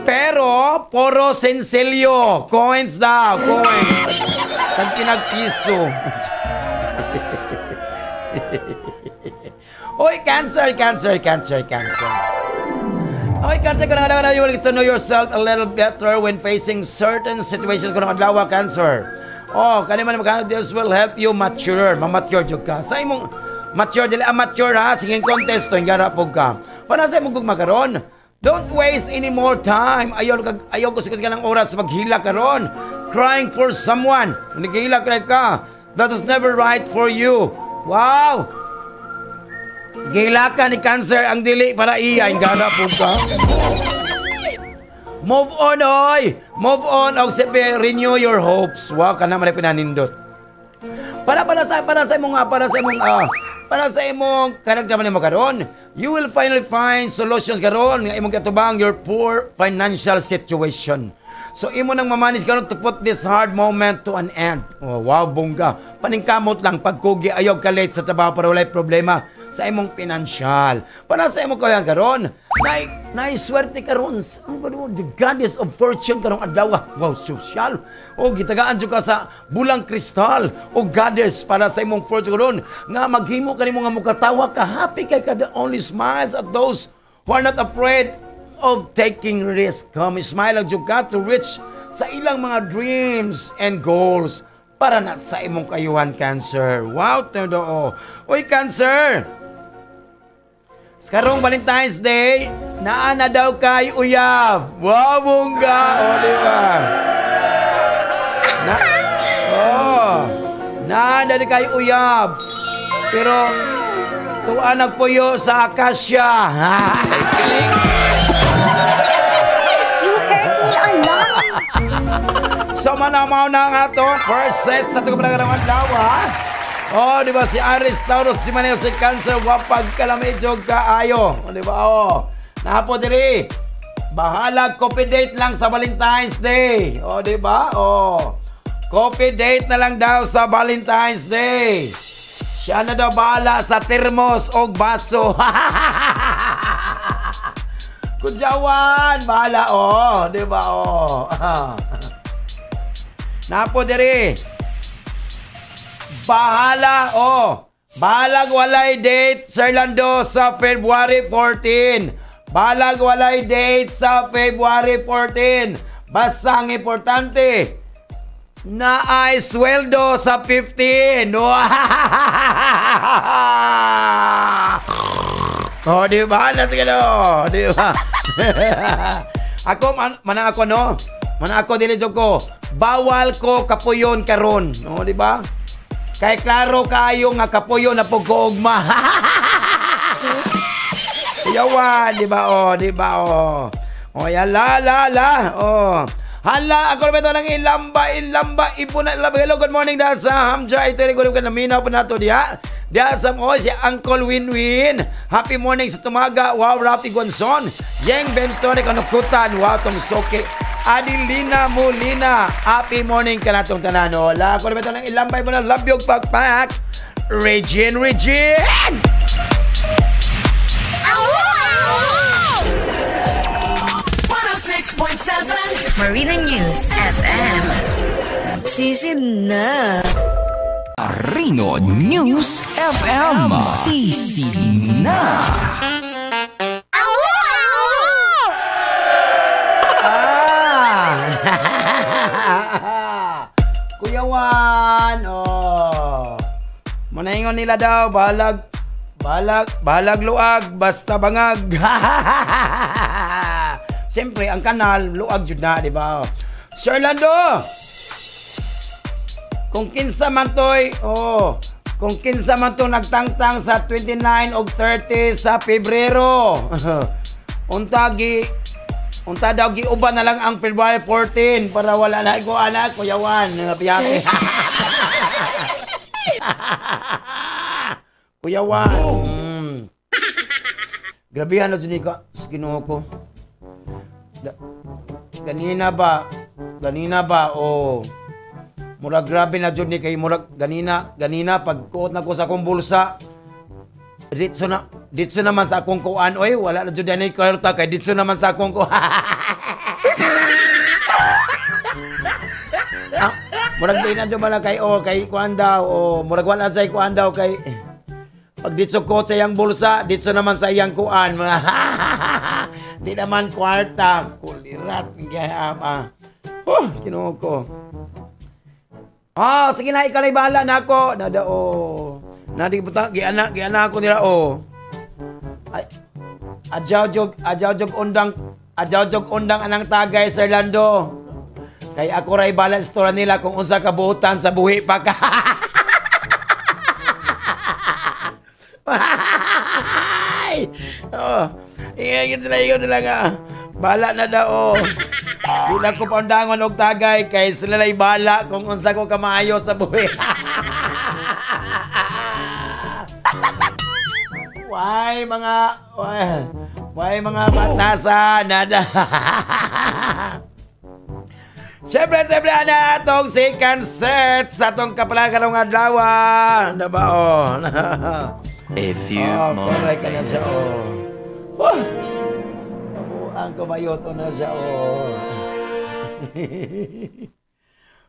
Pero puro sensilyo, coins daw, coins. Tag pinagpiso. Oy, Cancer, Cancer, Cancer, Cancer. Oy, Cancer, kung na you will get to know yourself a little better when facing certain situations kung adlaw, Cancer. Oh, kani man magkano, this will help you mature. Ma-mature jud ka. Sa imong mature dili amateur ha, singing contest to ingara pug ka. Para sa imong gugma karon, Don't waste any more time. Ayaw ayaw ko sa ng oras maghila karon. Crying for someone. Naghila ka. That is never right for you. Wow. Gila ka ni Cancer ang dili para iya. Ingana po ka. Move on, oy! Move on, og siyempre, renew your hopes. Wow, kana man pinanindot. Para para sa para sa imong para sa imong para sa imong kanagdaman nimo karon, you will finally find solutions karon nga imong katubang your poor financial situation. So imo nang mamanage karon to put this hard moment to an end. Oh, wow, bongga. Paningkamot lang pagkugi, ayaw ka late sa trabaho para walay problema sa imong pinansyal. Para sa imong kaya karon, naiswerte karon the goddess of fortune karong adlaw. Wow, social. O gitagaan jud ka sa bulang kristal o goddess para sa imong fortune karon nga maghimo kanimo nga mukatawa ka, happy kay ka, the only smiles at those who are not afraid of taking risk. Come, smile lang jud ka to reach sa ilang mga dreams and goals para na sa imong kayuhan, Cancer. Wow, todo. Uy, Cancer! Karong Valentine's Day, naa na daw kay uyab. Wow, bongga! O, di ba? Na, oh, naa na di kay uyab. Pero, tuwa nagpuyo sa Acacia. You hurt me a lot. So, manamaw na nga to. First set sa itong mga adlaw, ha? Oh, di ba si Aries, Taurus, si Maneo, si Cancer, wapag kalamidyo kaayo. Oh, di ba? Oh. Napo diri. Bahala, coffee date lang sa Valentine's Day. Oh, di ba? Oh. Coffee date na lang daw sa Valentine's Day. Siya na daw bahala sa termos o baso. Kudyawan, bahala. Oh, di ba? Oh. Napo diri. Bahala, oh. Bahalag walay date, Sir Lando, sa February 14. Bahalag walay date sa February 14. Basta ang importante, na ay sweldo sa 15. Oh, di ba? Nasa gano, di ba? Ako, manang ako, no? Manang ako, dili ko. Bawal ko kapuyon karon. No, di ba? Kay klaro kayo nga kapuyo na pugkougma. Yawan, di ba? Oh, di ba? Oh. Oh, yan, la, la, la. Oh. Hala, ako naman ito ng ilamba, ilamba, ipuna, ilamba. Hello, good morning, dahil sa Hamja. Ito rin ko rin naminaw po nato diya. Diya sa, oh, si Uncle Winwin. Happy morning sa tumaga. Wow, Rafi Gonzon. Yeng Bentone, kanukutan. Wow, tong soke. Adelina Molina. Happy morning ka natong tanan. Hola, ako naman ito ng ilambay mo na labyog pagpak. Regine, Regine! 106.7 Marina News FM. Sisid na. Rino News FM. Sisid na. Kuya Juan, oh. Manaingon nila daw, balag, balag, balag luag, basta bangag. Siyempre, ang kanal, luag jud na, di ba? Sir Lando! Kung kinsa man to'y, oh, kung kinsa man to nagtangtang sa 29 o 30 sa Pebrero. Unta daw giuban na lang ang February 14 para wala na ko anak, Kuya Juan, piyate. Kuya Juan. Grabe ano dyan ka, Ginoo ko. Ganina ba, oh. Murag grabe na jud ni kay murag ganina pagkuot na ko sa akong bulsa. Ditso naman sa akong kuan, oy, wala na jud ani kwarta kay ditso naman sa akong kuan. Murag di na jud bala kay oh kay kuan daw, oh, murag wala say kuan daw kay pag ditso ko sa iyang bulsa, ditso naman sa iyang kuan. Di naman kwarta, kulirat gayama. Oh, Ginoo ko. Ah, sige na, ikaw na bahala na ako. Nada, oh. Nadi buta, giana ako nila, oh. Ay, Adyaw jog, adyaw jog undang, adyaw jog undang anang tagay, Sir Lando. Kay ako ray balance to nila kung unsa kabuotan sa buhi pa ka. Oh, ingat sila, ingat sila nga. Bala na daw. Oh. Di lang ko paundangon og tagay kay sila lay bala kung unsa ko kamaayo sa buhi. Why mga why mga batasan nada. Siyempre, siyempre, ana atong second set sa atong kapalagan ng adlaw. Na ba, oh? A few moments correct ka na later. Siya, oh. Oh! Ang kumayoto na siya, oh.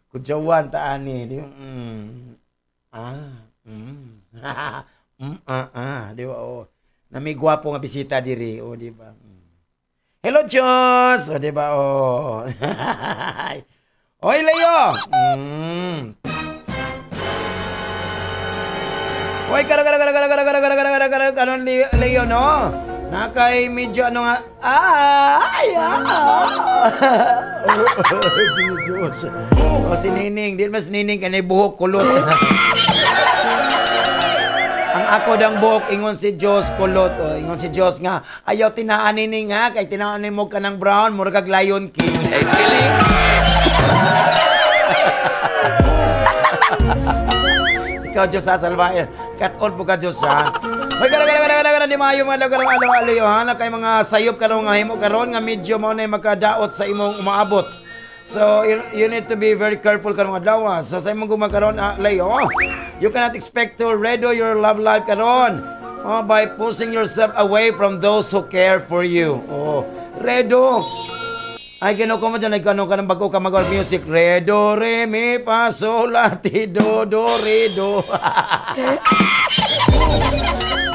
Kudyawan, taani. Di, Ah, ah, ah. Di ba, oh. Namigwapo nga bisita diri, oh, di ba? Hello, Diyos! O, di ba? Oh. Oy, Leo! Oy, karo, karo, karo, karo, karo, karo, karo, karo, karo, karo, Leo, no? Nakay medyo ano nga, ay, ah! Diyos. O, si Nining, di mas Nining, kanay buhok kulot. Ang ako dang buhok, ingon si Diyos kulot. O, ingon si Diyos nga, ayaw tinaan ni nga, kay tinaan mo ka ng brown, mura kag Lion King. Ikaw, Diyos, ha, salva. Cut on po ka, Diyos, ha. Hoy, karon, karon, karon, karon, di maayo mga karon, alaw, alaw, ha, na kay mga sayop karon nga himo karon nga medyo mao na makadaot sa imong umaabot. So, you need to be very careful karong adlaw. So, sa imong gumakaron, Leo, you cannot expect to redo your love life karon by pushing yourself away from those who care for you. Oh, redo. Ay, ginoo ko mo dyan, ay gano'n ka ng bago ka mag music. Re, do, re, mi, fa, sol, la, ti, do, do, re, do.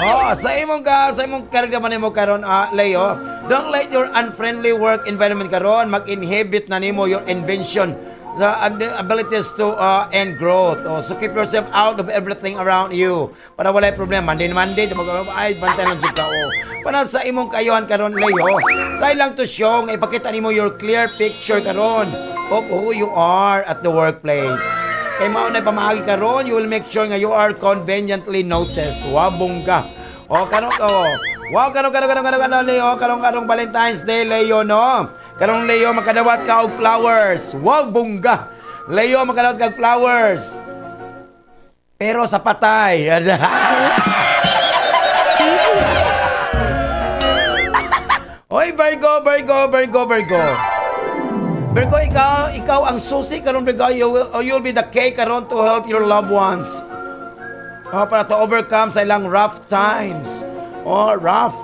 Oh, sa imong karagdaman nimo karon, Leo, don't let your unfriendly work environment karon mag-inhibit na nimo your invention, the abilities to and growth. Oh, so keep yourself out of everything around you para walay problema. Monday, Monday, ay bantay lang jud ka. Oh. Para sa imong kayuhan karon, Leo, try lang to show nga ipakita nimo your clear picture karon of who you are at the workplace. Kay mao na pamaagi karon, you will make sure nga you are conveniently noticed. Wa bongga. O karon oh. Wow, karon karon karon karon Leo, karon karong Valentine's Day, Leo, no. Karong Leo makadawat ka og flowers. Wow, bongga. Leo makadawat ka og flowers. Pero sa patay. Oy, Virgo, Virgo, Virgo, Virgo. Virgo, ikaw ang susi karon, Virgo. You'll be the key karon to help your loved ones. Oh, para to overcome sa ilang rough times. Oh, rough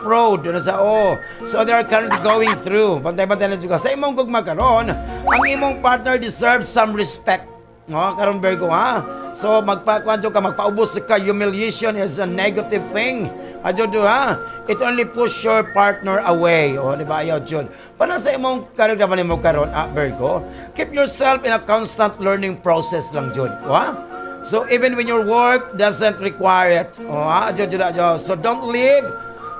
road. Ano sa, oh. So they are currently going through. Bantay-bantay na juga. Sa imong gugma karon, ang imong partner deserves some respect. No, karon Virgo, ha? So magpakuan ka, magpaubos ka. Humiliation is a negative thing. Adyo do, ha? It only push your partner away. O, di ba? Ayaw, Jud. Para sa imong karagdaman nimo karon, Virgo, keep yourself in a constant learning process lang, Jud. O, ha? So even when your work doesn't require it. O, ha? Adyo, Jud, adyo. So don't leave.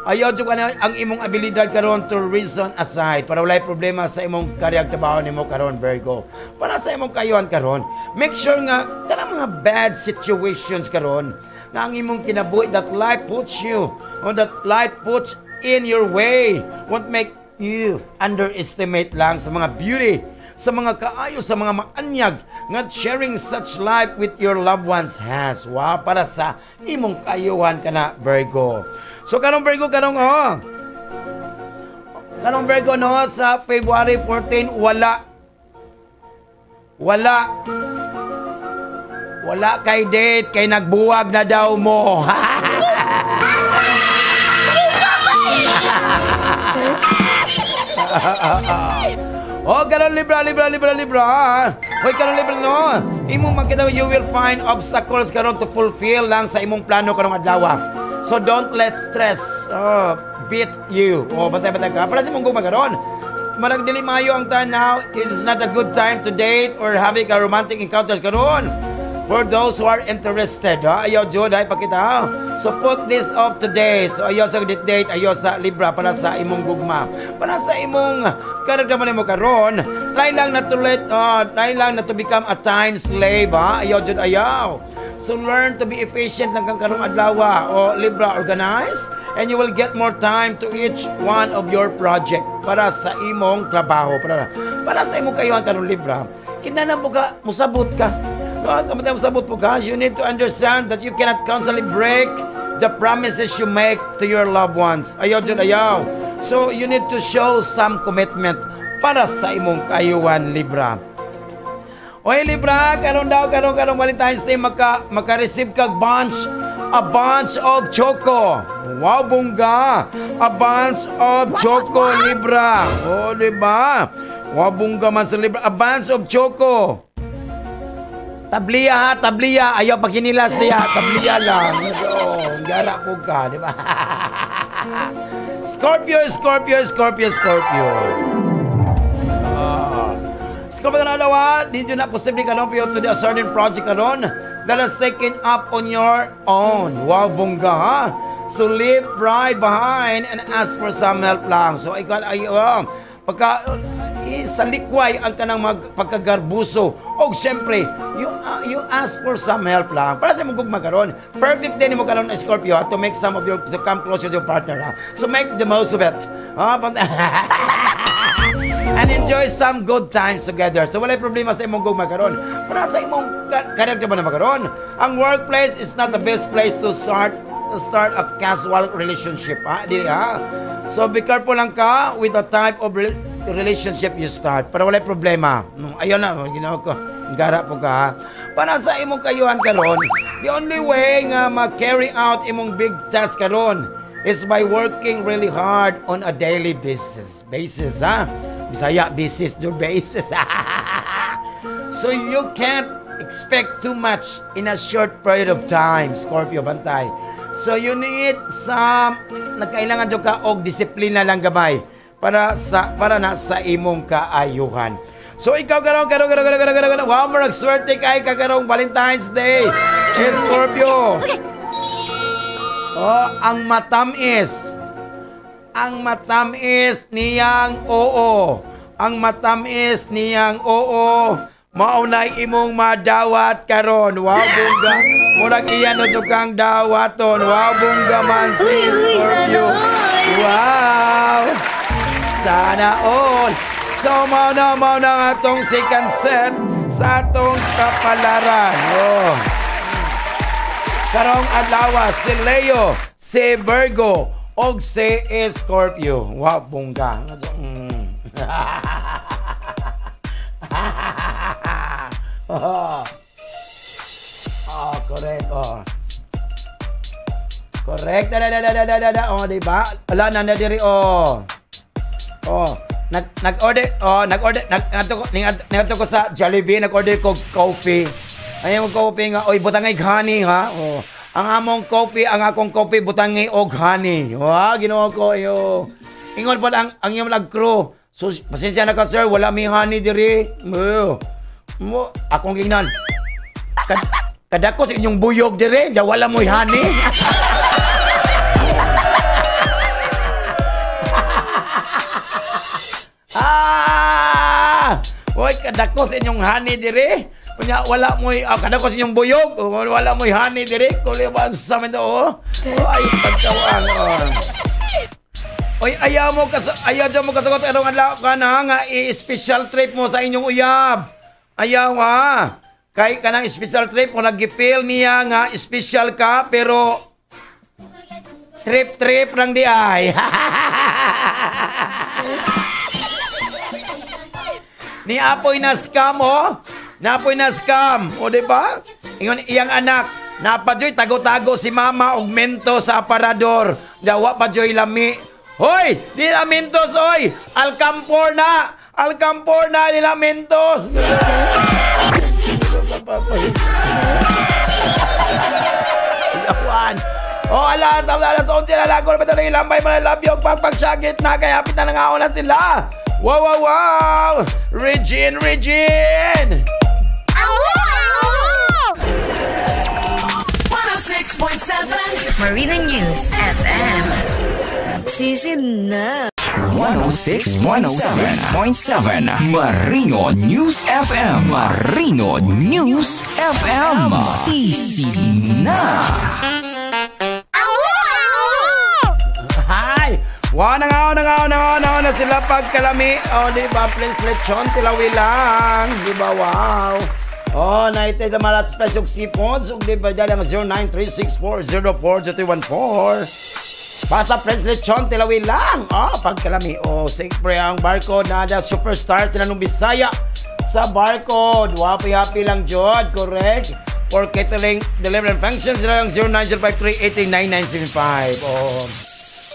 Ayaw, Jud, ang imong abilidad karon to reason aside para walay problema sa imong karyag trabaho nimo karon, Virgo. Para sa imong kayuhan karon, make sure nga kanang mga bad situations karon na ang imong kinabuhi that life puts you or that life puts in your way won't make you underestimate lang sa mga beauty, sa mga kaayo, sa mga maanyag nga sharing such life with your loved ones has. Wow, para sa imong kaayuhan kana, Virgo. So karong Virgo, karong oh. Karong Virgo, no, sa February 14 wala. Wala. Wala kay date, kay nagbuwag na daw mo. Oh, karon Libra, Libra, Libra, Libra. Hoy, karon Libra, no. Imong makita, you will find obstacles karon to fulfill lang sa imong plano karong adlaw. So don't let stress beat you. Oh, bantay-bantay ka. Para sa imong gugma karon. Marag dili maayo ang time now. It is not a good time to date or having a romantic encounters karon. For those who are interested, ha? Ayaw, Jude, ay pakita, ha? So put this off today. So ayaw sa date, ayaw sa Libra para sa imong gugma. Para sa imong karamdaman mo karon, try lang na to let, try lang na to become a time slave, ha? Ayaw, Jude, ayaw. So learn to be efficient lang kang karong adlaw, o Libra, organize and you will get more time to each one of your project para sa imong trabaho, para sa imong kayuhan karon, Libra. Kinahanglan mo ka musabot ka. No, kamata musabot po ka. You need to understand that you cannot constantly break the promises you make to your loved ones. Ayaw jud, ayaw. So you need to show some commitment para sa imong kayuhan, Libra. Oy Libra, karon daw, karong Valentine's Day maka-receive kag a bunch of choco. Wow, bongga. A bunch of choco, Libra. Oh, di ba? Wow, bongga man sa Libra. A bunch of choco. Tabliya ha, tabliya. Ayaw pagkinilas niya. Tabliya lang. Oh, gara po ka, di ba? Scorpio, Scorpio, Scorpio, Scorpio. Scorpio na dalawa, dito na posible karon for you to do a certain project karon that is taken up on your own. Wow, bongga ha? So leave pride behind and ask for some help lang. So ikaw ay pagka sa likway ang kanang pagkagarbuso. Og syempre, you ask for some help lang. Para sa imong gugma karon. Perfect din mo karon, Scorpio, ha, to make some of your, to come closer to your partner. Ha? So make the most of it. Ha? And enjoy some good times together. So walay problema sa imong gugma karon. Para sa imong karakter ba na karon? Ang workplace is not the best place to start a casual relationship, ha? Dili, ha? So be careful lang ka with the type of relationship you start. Para walay problema. Ayaw na, ginawa ko. Gara po ka, ha? Para sa imong kayuhan karon, the only way nga ma-carry out imong big task karon is by working really hard on a daily basis. Basis, ha? Bisaya, basis, do basis. So you can't expect too much in a short period of time, Scorpio, bantay. So you need some, nagkailangan jud ka og disiplina lang gabay para na sa imong kaayuhan. So ikaw karon karon wow, murag swerte kay ka karong Valentine's Day, Scorpio. Oh, ang matamis niyang oo. Ang matamis niyang oo. Maunay imong madawat karon. Wow, bongga. Murag iya no jud kang dawaton. Wow, bongga man si Scorpio. Wow. Sana all. So mao na ang atong second set sa atong kapalaran. Oh. Karong adlaw si Leo, si Virgo og si Scorpio. Wow, bongga. Oh, correct. Oh. Correct. Da. Oh, di ba? Wala na diri, oh. Oh, nag-order, oh, nag-order, ngadto ko sa Jollibee, nag-order ko coffee. Ayaw coffee nga, oy, butangay honey, ha? Oh. Ang among coffee, ang akong coffee butangay og honey. Wa, Ginoo ko, ayo. Ingon pa ang iyong nag-crew. So, pasensya na ka, sir, wala mi honey diri. Mo, akong gingnan. Kadako sa inyong buyog dire, ja wala mo'y honey. Ah! Hoy, kadako sa inyong honey dire. Kunya wala mo'y kadako sa inyong buyog, wala mo'y honey dire. Kuli ba sa amin oh. Ay, pagkawang. Oh. Oy, ayaw mo kasagot karong adlaw ka na nga i-special trip mo sa inyong uyab. Ayaw ha. Kay kanang special trip mo nag-feel niya nga special ka pero trip-trip lang di ay. Ni apoy na scam, oh. Napoy na scam, o di ba? Ingon iyang anak, napadyoy tago-tago si mama og mento sa aparador. Dawa pa joy lami. Hoy, di la mentos oy. Alcampor na. Alcampor na di la mentos. Yawan. Oh, alas 11 na lang. Kung ba ito ilambay, mga love you. Pagpagsagit na, kaya hapit na nangaon na sila. Wow, wow, wow! Regine, Regine! Awo! 106.7 Marina News FM. Sisid na. 106.7 Marino News FM. Marino News FM. Sisi na. Hi! Wow, nangaw, nangaw, nangaw, nangaw na sila pagkalami. O, di ba, Prince Lechon, tilawi lang. Di ba, wow. Oh, naitay na malat special seafoods. Ug di ba, dyan ang 0936404314. Basta Prince Lechon, tilawi lang. Oh, pagkalami. Oh, siyempre ang barcode na da superstar sila nung Bisaya sa barcode. Wapi happy lang, Jod. Correct? For catering, delivery and functions, sila lang 090538399975. Oh.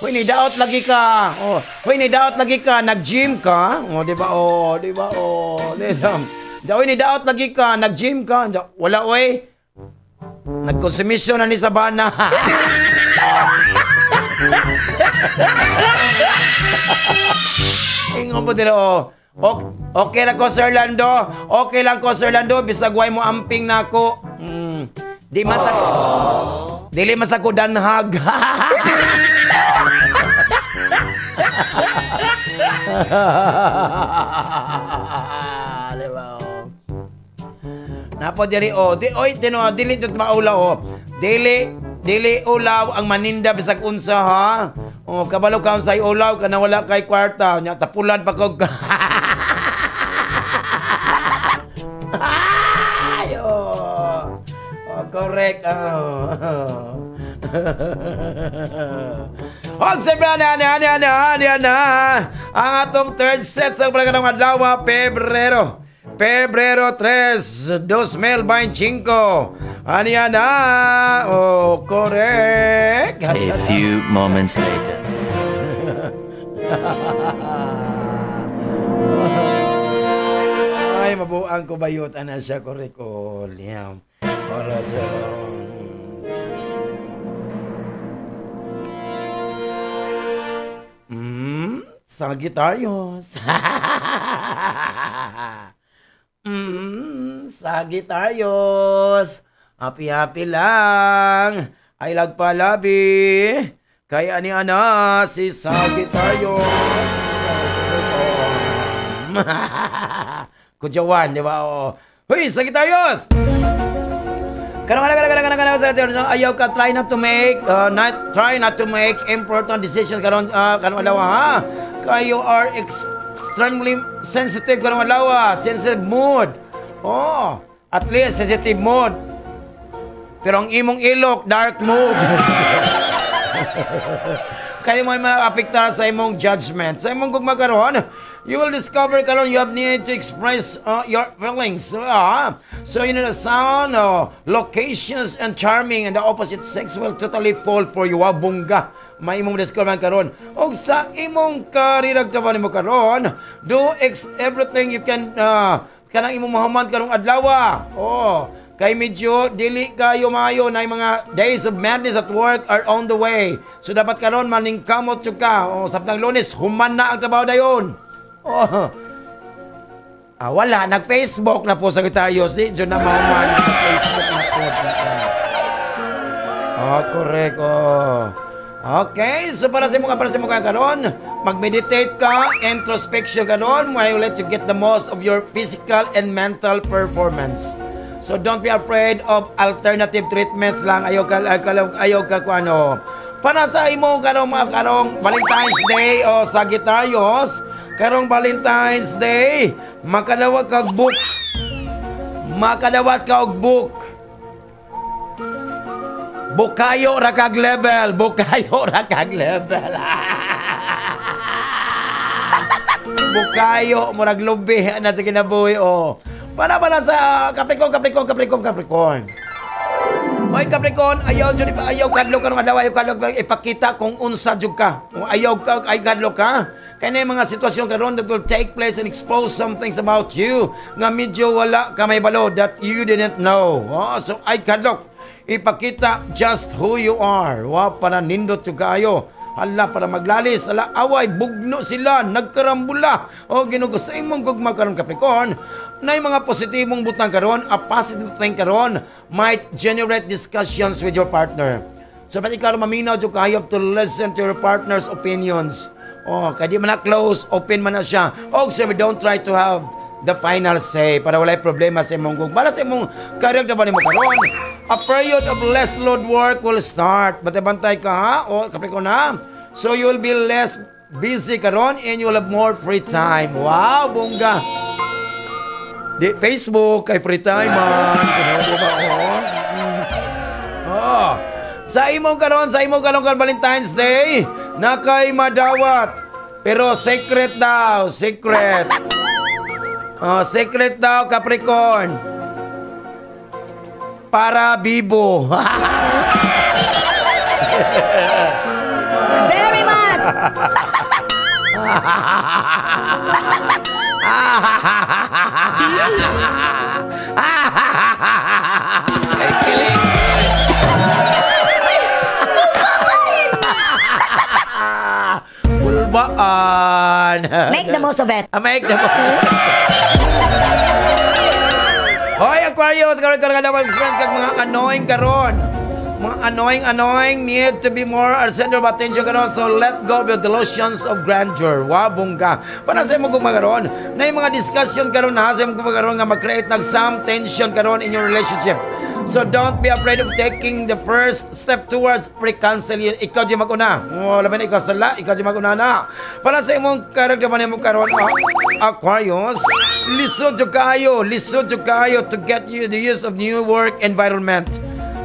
Hoy, ni daot lagi ka. Oh, hoy, ni daot lagi ka. Nag-gym ka? Oh, di ba? Oh, di ba? Oh, di ba? Hoy, ni daot lagi ka. Nag-gym ka? Wala, oy. Nagkonsumisyon na ni Sabana. Ingon po dila, oh. Okay lang ko, Sir Lando. Okay lang ko, Sir Lando. Bisag way mo amping na ako. Di man sa... Dili man sa ko danhag. Diba, oh. Napo diri oh, di oy tino dili jud maulaw oh. Dili dili ulaw ang maninda bisag unsa ha. Oh, kabalo ka unsay ulaw kana wala kay kwarta nya tapulan pa kog. Ay, oh. Oh, correct. Oh. Og siyempre, na ang atong third set sa palaganang adlaw, Pebrero. Pebrero 3, 2025. Ano yan na? Oh, correct. A few moments later. Ay, mabuang ko bayot. Ano siya, correct. Oh, liam. Oras sa... Sagittarius. Sagittarius. Happy happy lang. Ay lagpalabi. Kaya ni ana si Sagittarius. Kudyawan, di ba? Oo. Huy, Sagittarius! Kanang ayaw ka try not to make try not to make important decisions karon karon adlaw ha. Kayo are extremely sensitive karon adlaw, sensitive mood. Oh, at least sensitive mood. Pero ang imong ilok dark mood. Kaya mo maapektar sa imong judgment. Sa imong gugma karon, you will discover karon you have need to express your feelings. So you know the sound, locations, and charming, and the opposite sex will totally fall for you. Wow, bongga. May imong discover karon. Og sa imong karirag trabaho nimo karon, do everything you can kanang imong mahuman karong adlaw. Oh, kay medyo dili kayo maayo na yung mga days of madness at work are on the way. So dapat karon maningkamot jud ka. Oh, samtang Lunes human na ang trabaho dayon. Oh. Ah, wala nag-Facebook na po Sagittarius, di jud na mahuman Facebook na po. Oh, correct. Oh. Okay, so para sa imong karon, mag-meditate ka, introspection karon, will let you get the most of your physical and mental performance. So don't be afraid of alternative treatments lang. Ayaw ka kung ano. Para sa imong karong mga karong Valentine's Day o Sagittarius, karong Valentine's Day, makadawat kag book. Makadawat ka og book. Bukayo ra kag level, bukayo ra kag level. Bukayo murag lubi na sa kinabuhi oh. Para sa Capricorn, Capricorn, Capricorn, Capricorn. Oy Capricorn, ayaw jud ayaw kadlok karong adlaw, ayaw kadlok ipakita kung unsa jud ka. Kung ayaw ka ay kadlok ka. Kay na mga sitwasyon karon that will take place and expose some things about you nga medyo wala ka may balo that you didn't know. Oh, so ay kadlok ipakita just who you are. Wa para nindot jud kaayo. Hala, para maglalis, hala, away, bugno sila, nagkarambula. O Ginoo, sa imong gugma karon Capricorn, na mga positibong butang karon, a positive thing karon might generate discussions with your partner. So pati ikaw maminaw jud ka, you have to listen to your partner's opinions. Oh, kay di man na close, open man na siya. O siyempre, don't try to have the final say para walay problema sa imong gugma. Para sa imong career ba nimo karon, a period of less load work will start. Bantay-bantay ka ha, o Capricorn ha. So you will be less busy karon and you will have more free time. Wow, bongga. Di Facebook kay free time man. Di ba? Oh. Oh. Sa imong karon Valentine's Day, na kay madawat. Pero secret daw, secret. Oh, secret daw Capricorn. Para bibo. Very much. Pulbaan. Make the most of it. Make the most. Hoy Aquarius, karon karon daw friend kag mga annoying karon. Mga annoying need to be more our center of attention karon. So let go of the delusions of grandeur. Wow, bongga. Para sa imong gugma karon, na yung mga discussion karon na sa imong gugma karon nga mag-create nag some tension karon in your relationship. So don't be afraid of taking the first step towards reconciliation. Ikaw di maguna. Oh, labi na ikaw sala, ikaw di maguna na. Para sa imong character man imong karon, Aquarius, lisod jud kaayo to get you the use of new work environment.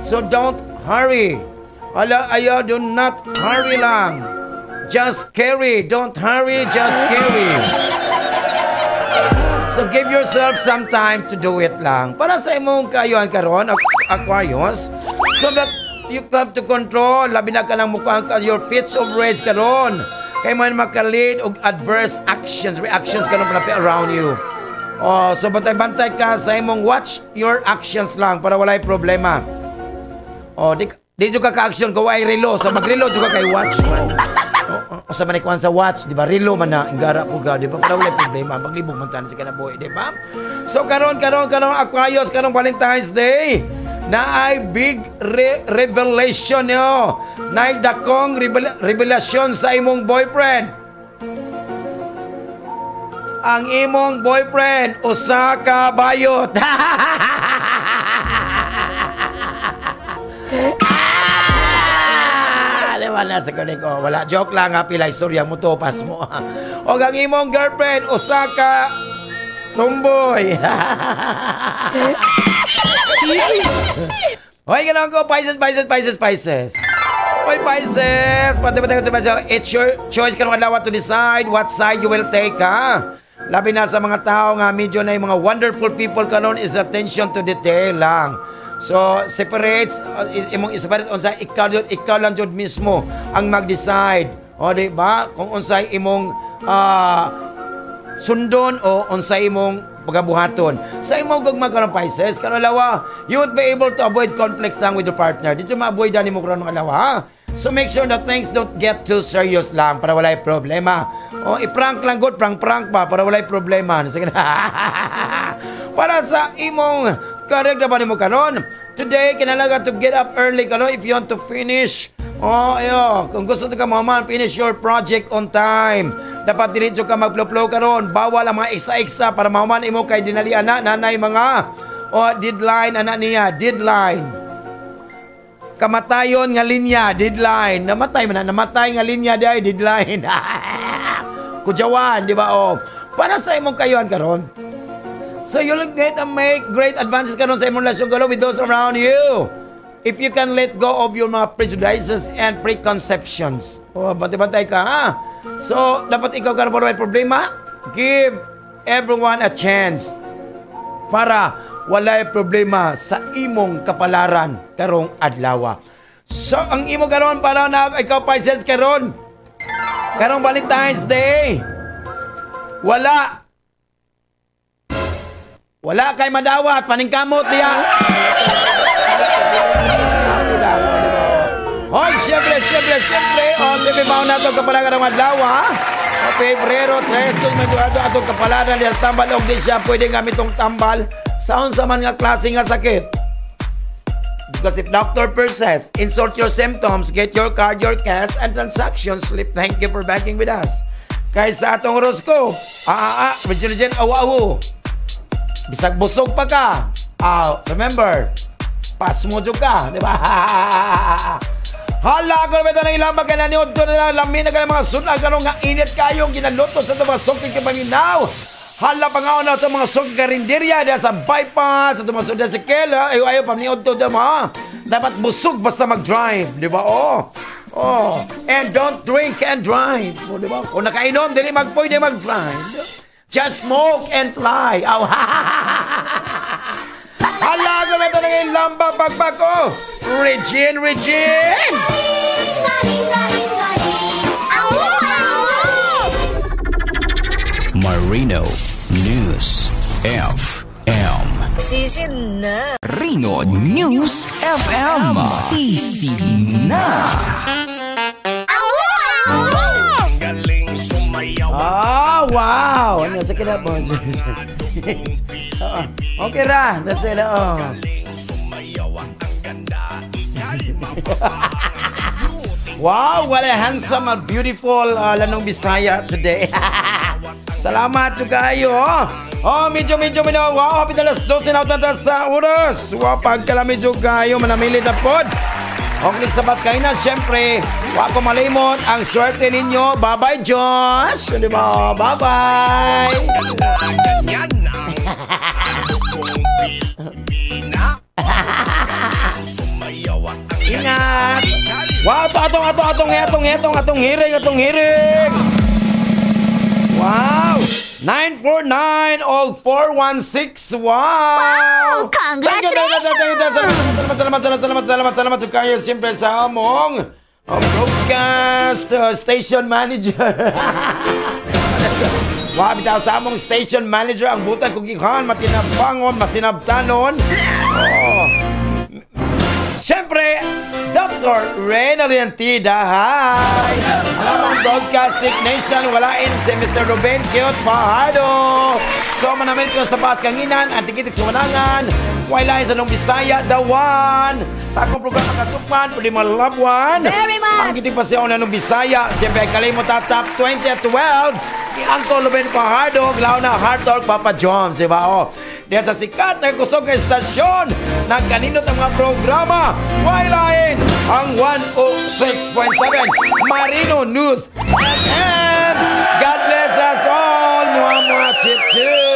So don't hurry. Ala, ayaw, do not hurry lang. Just carry. Don't hurry, just carry. So give yourself some time to do it lang. Para sa imong kaayuhan karon, Aquarius, so that you have to control, labi na ka lang mukhang your fits of rage karon. Kay man maka-lead og adverse actions, reactions karon pala around you. Oh, so bantay-bantay ka sa imong watch your actions lang para walay problema. Oh, di jud ka ka-action kung ay relo. So magrelo jud ka kay watch man. O sa manikuan sa watch, di ba? Relo man na, ingara po ka, di ba? Para walay problema. Maglibog man tayo sa kanabuhi, di ba? So karon Aquarius, karon Valentine's Day, na ay big revelation nyo. Na ay dakong revelation sa imong boyfriend. Ang imong boyfriend, usa ka bayot. Wala sa kunik ko. Wala, joke lang ha, pila istorya mo to, pas mo. O ang imong girlfriend, usa ka tumboy. Hoy, ganun ko, Pisces. Hoy, Pisces, pati-pati ko sa it's your choice karong adlaw to decide what side you will take, ha? Labi na sa mga tao nga medyo na yung mga wonderful people karon is attention to detail lang. So separates imong i-separate unsa ikaw lang jud mismo ang mag-decide. O di ba? Kung unsay imong sundon o unsay imong pagabuhaton. Sa imong gugma karon Pisces, karon adlaw, you would be able to avoid conflicts lang with your partner. Dito ma-avoid nimo karon adlaw, ha? So make sure that things don't get too serious lang para walay problema. O i-prank lang good, prank pa para walay problema. Sige na. Para sa imong correct na ba nimo karon? Today, kinahanglan to get up early karon if you want to finish. Oh, ayo, kung gusto ka mahuman, finish your project on time. Dapat diretso ka magflow-flow karon. Bawal ang mga extra-extra para mahuman imo kay dinalian na nanay mga deadline ana niya, deadline. Kamatayon nga linya, deadline. Namatay man na, namatay nga linya diay, deadline. Kujawan, di ba? Oh. Para sa imong kayuhan karon. So you'll get and make great advances karon sa imong relasyon karon with those around you. If you can let go of your mga prejudices and preconceptions. Oh, bantay-bantay ka, ha? So, dapat ikaw karon para may problema, give everyone a chance para walay problema sa imong kapalaran karong adlaw. So, ang imo karon para na ikaw Pisces karon. Karong Valentine's Day. Wala kay madawat, paningkamot diya. Hoy, siyempre, siyempre, siyempre. Oh, siyempre, mao na itong kapalaran ng adlaw, ha? O, Pebrero 3, 2022, atong kapalaran diya sa tambal. Og di siya pwede gamit tong tambal sa unsa man nga klase nga sakit. Because if doctor persists, insult your symptoms, get your card, your cash, and transaction slip. Thank you for banking with us. Kay sa atong horoscope, ah, ah, ah, Regine, Regine, awa, awo. Bisag busog pa ka. Ah, remember, pasmo jud ka, di ba? Hala ko naman ng ilang magkana ni Odto na lamin na mga sunag karon nga init kayong ginaluto sa itong mga sukig kapanginao. Hala pa nga na itong mga sukig karinderya diya sa bypass, sa itong mga sukig sa Kela, ayo ayo pa ni Odto diya mga. Dapat busog basta mag-drive, di ba? Oh. Oh, and don't drink and drive. Oh, di ba? Kung nakainom, dili magpwede mag-drive. Just smoke and fly. Aw, hala ko na ito ng lamba pagbag ko. Regine, Regine! Marino News FM. Sisid na. Rino News FM. Sisid na. Ah, wow! Ano, sa kina po? Okay ra. Nasa na, oh. Wow, what a handsome and beautiful Lanong Bisaya today. Salamat kayo. Oh, medyo medyo medyo. Wow, hapit alas 12 na utan sa oras. Wow, pagkala medyo kayo manamili na pod. Okay, sa kayo na, siyempre, wa ko malimot ang swerte ninyo. Bye-bye, Josh. Di ba? Bye-bye. Ingat. Wow, atong atong atong atong atong atong hiring, atong hiring. Wow! 949 o 416. Wow! Wow! Congratulations! Salamat, salamat, salamat, salamat, salamat, salamat kayo siyempre sa among broadcast station manager. Wow, bitaw sa among station manager ang butang kugihan, matinabangon, masinabtanon. Oh. Siyempre, Dr. Reyna Riantida, hi! Ang among broadcast technician, walain si Mr. Ruben Cute Fajardo. So, manamit ko sa Paas Kanginan, Antikitik Sumanangan, walain sa Nung Bisaya, The One. Sa akong programa Katukman, pwede malabuan. Very much! Ang kitik pa siya na Nung Bisaya, siyempre, kalimot at top 20 at 12, ni Uncle Ruben Fajardo, glaw na Heart Talk Papa Jones, di ba? Oh. Diyan sa sikat na kusog na estasyon ng kaninot ang mga programa. Wailain ang 106.7 Marino News FM. God bless us all. Mua mua chip chip.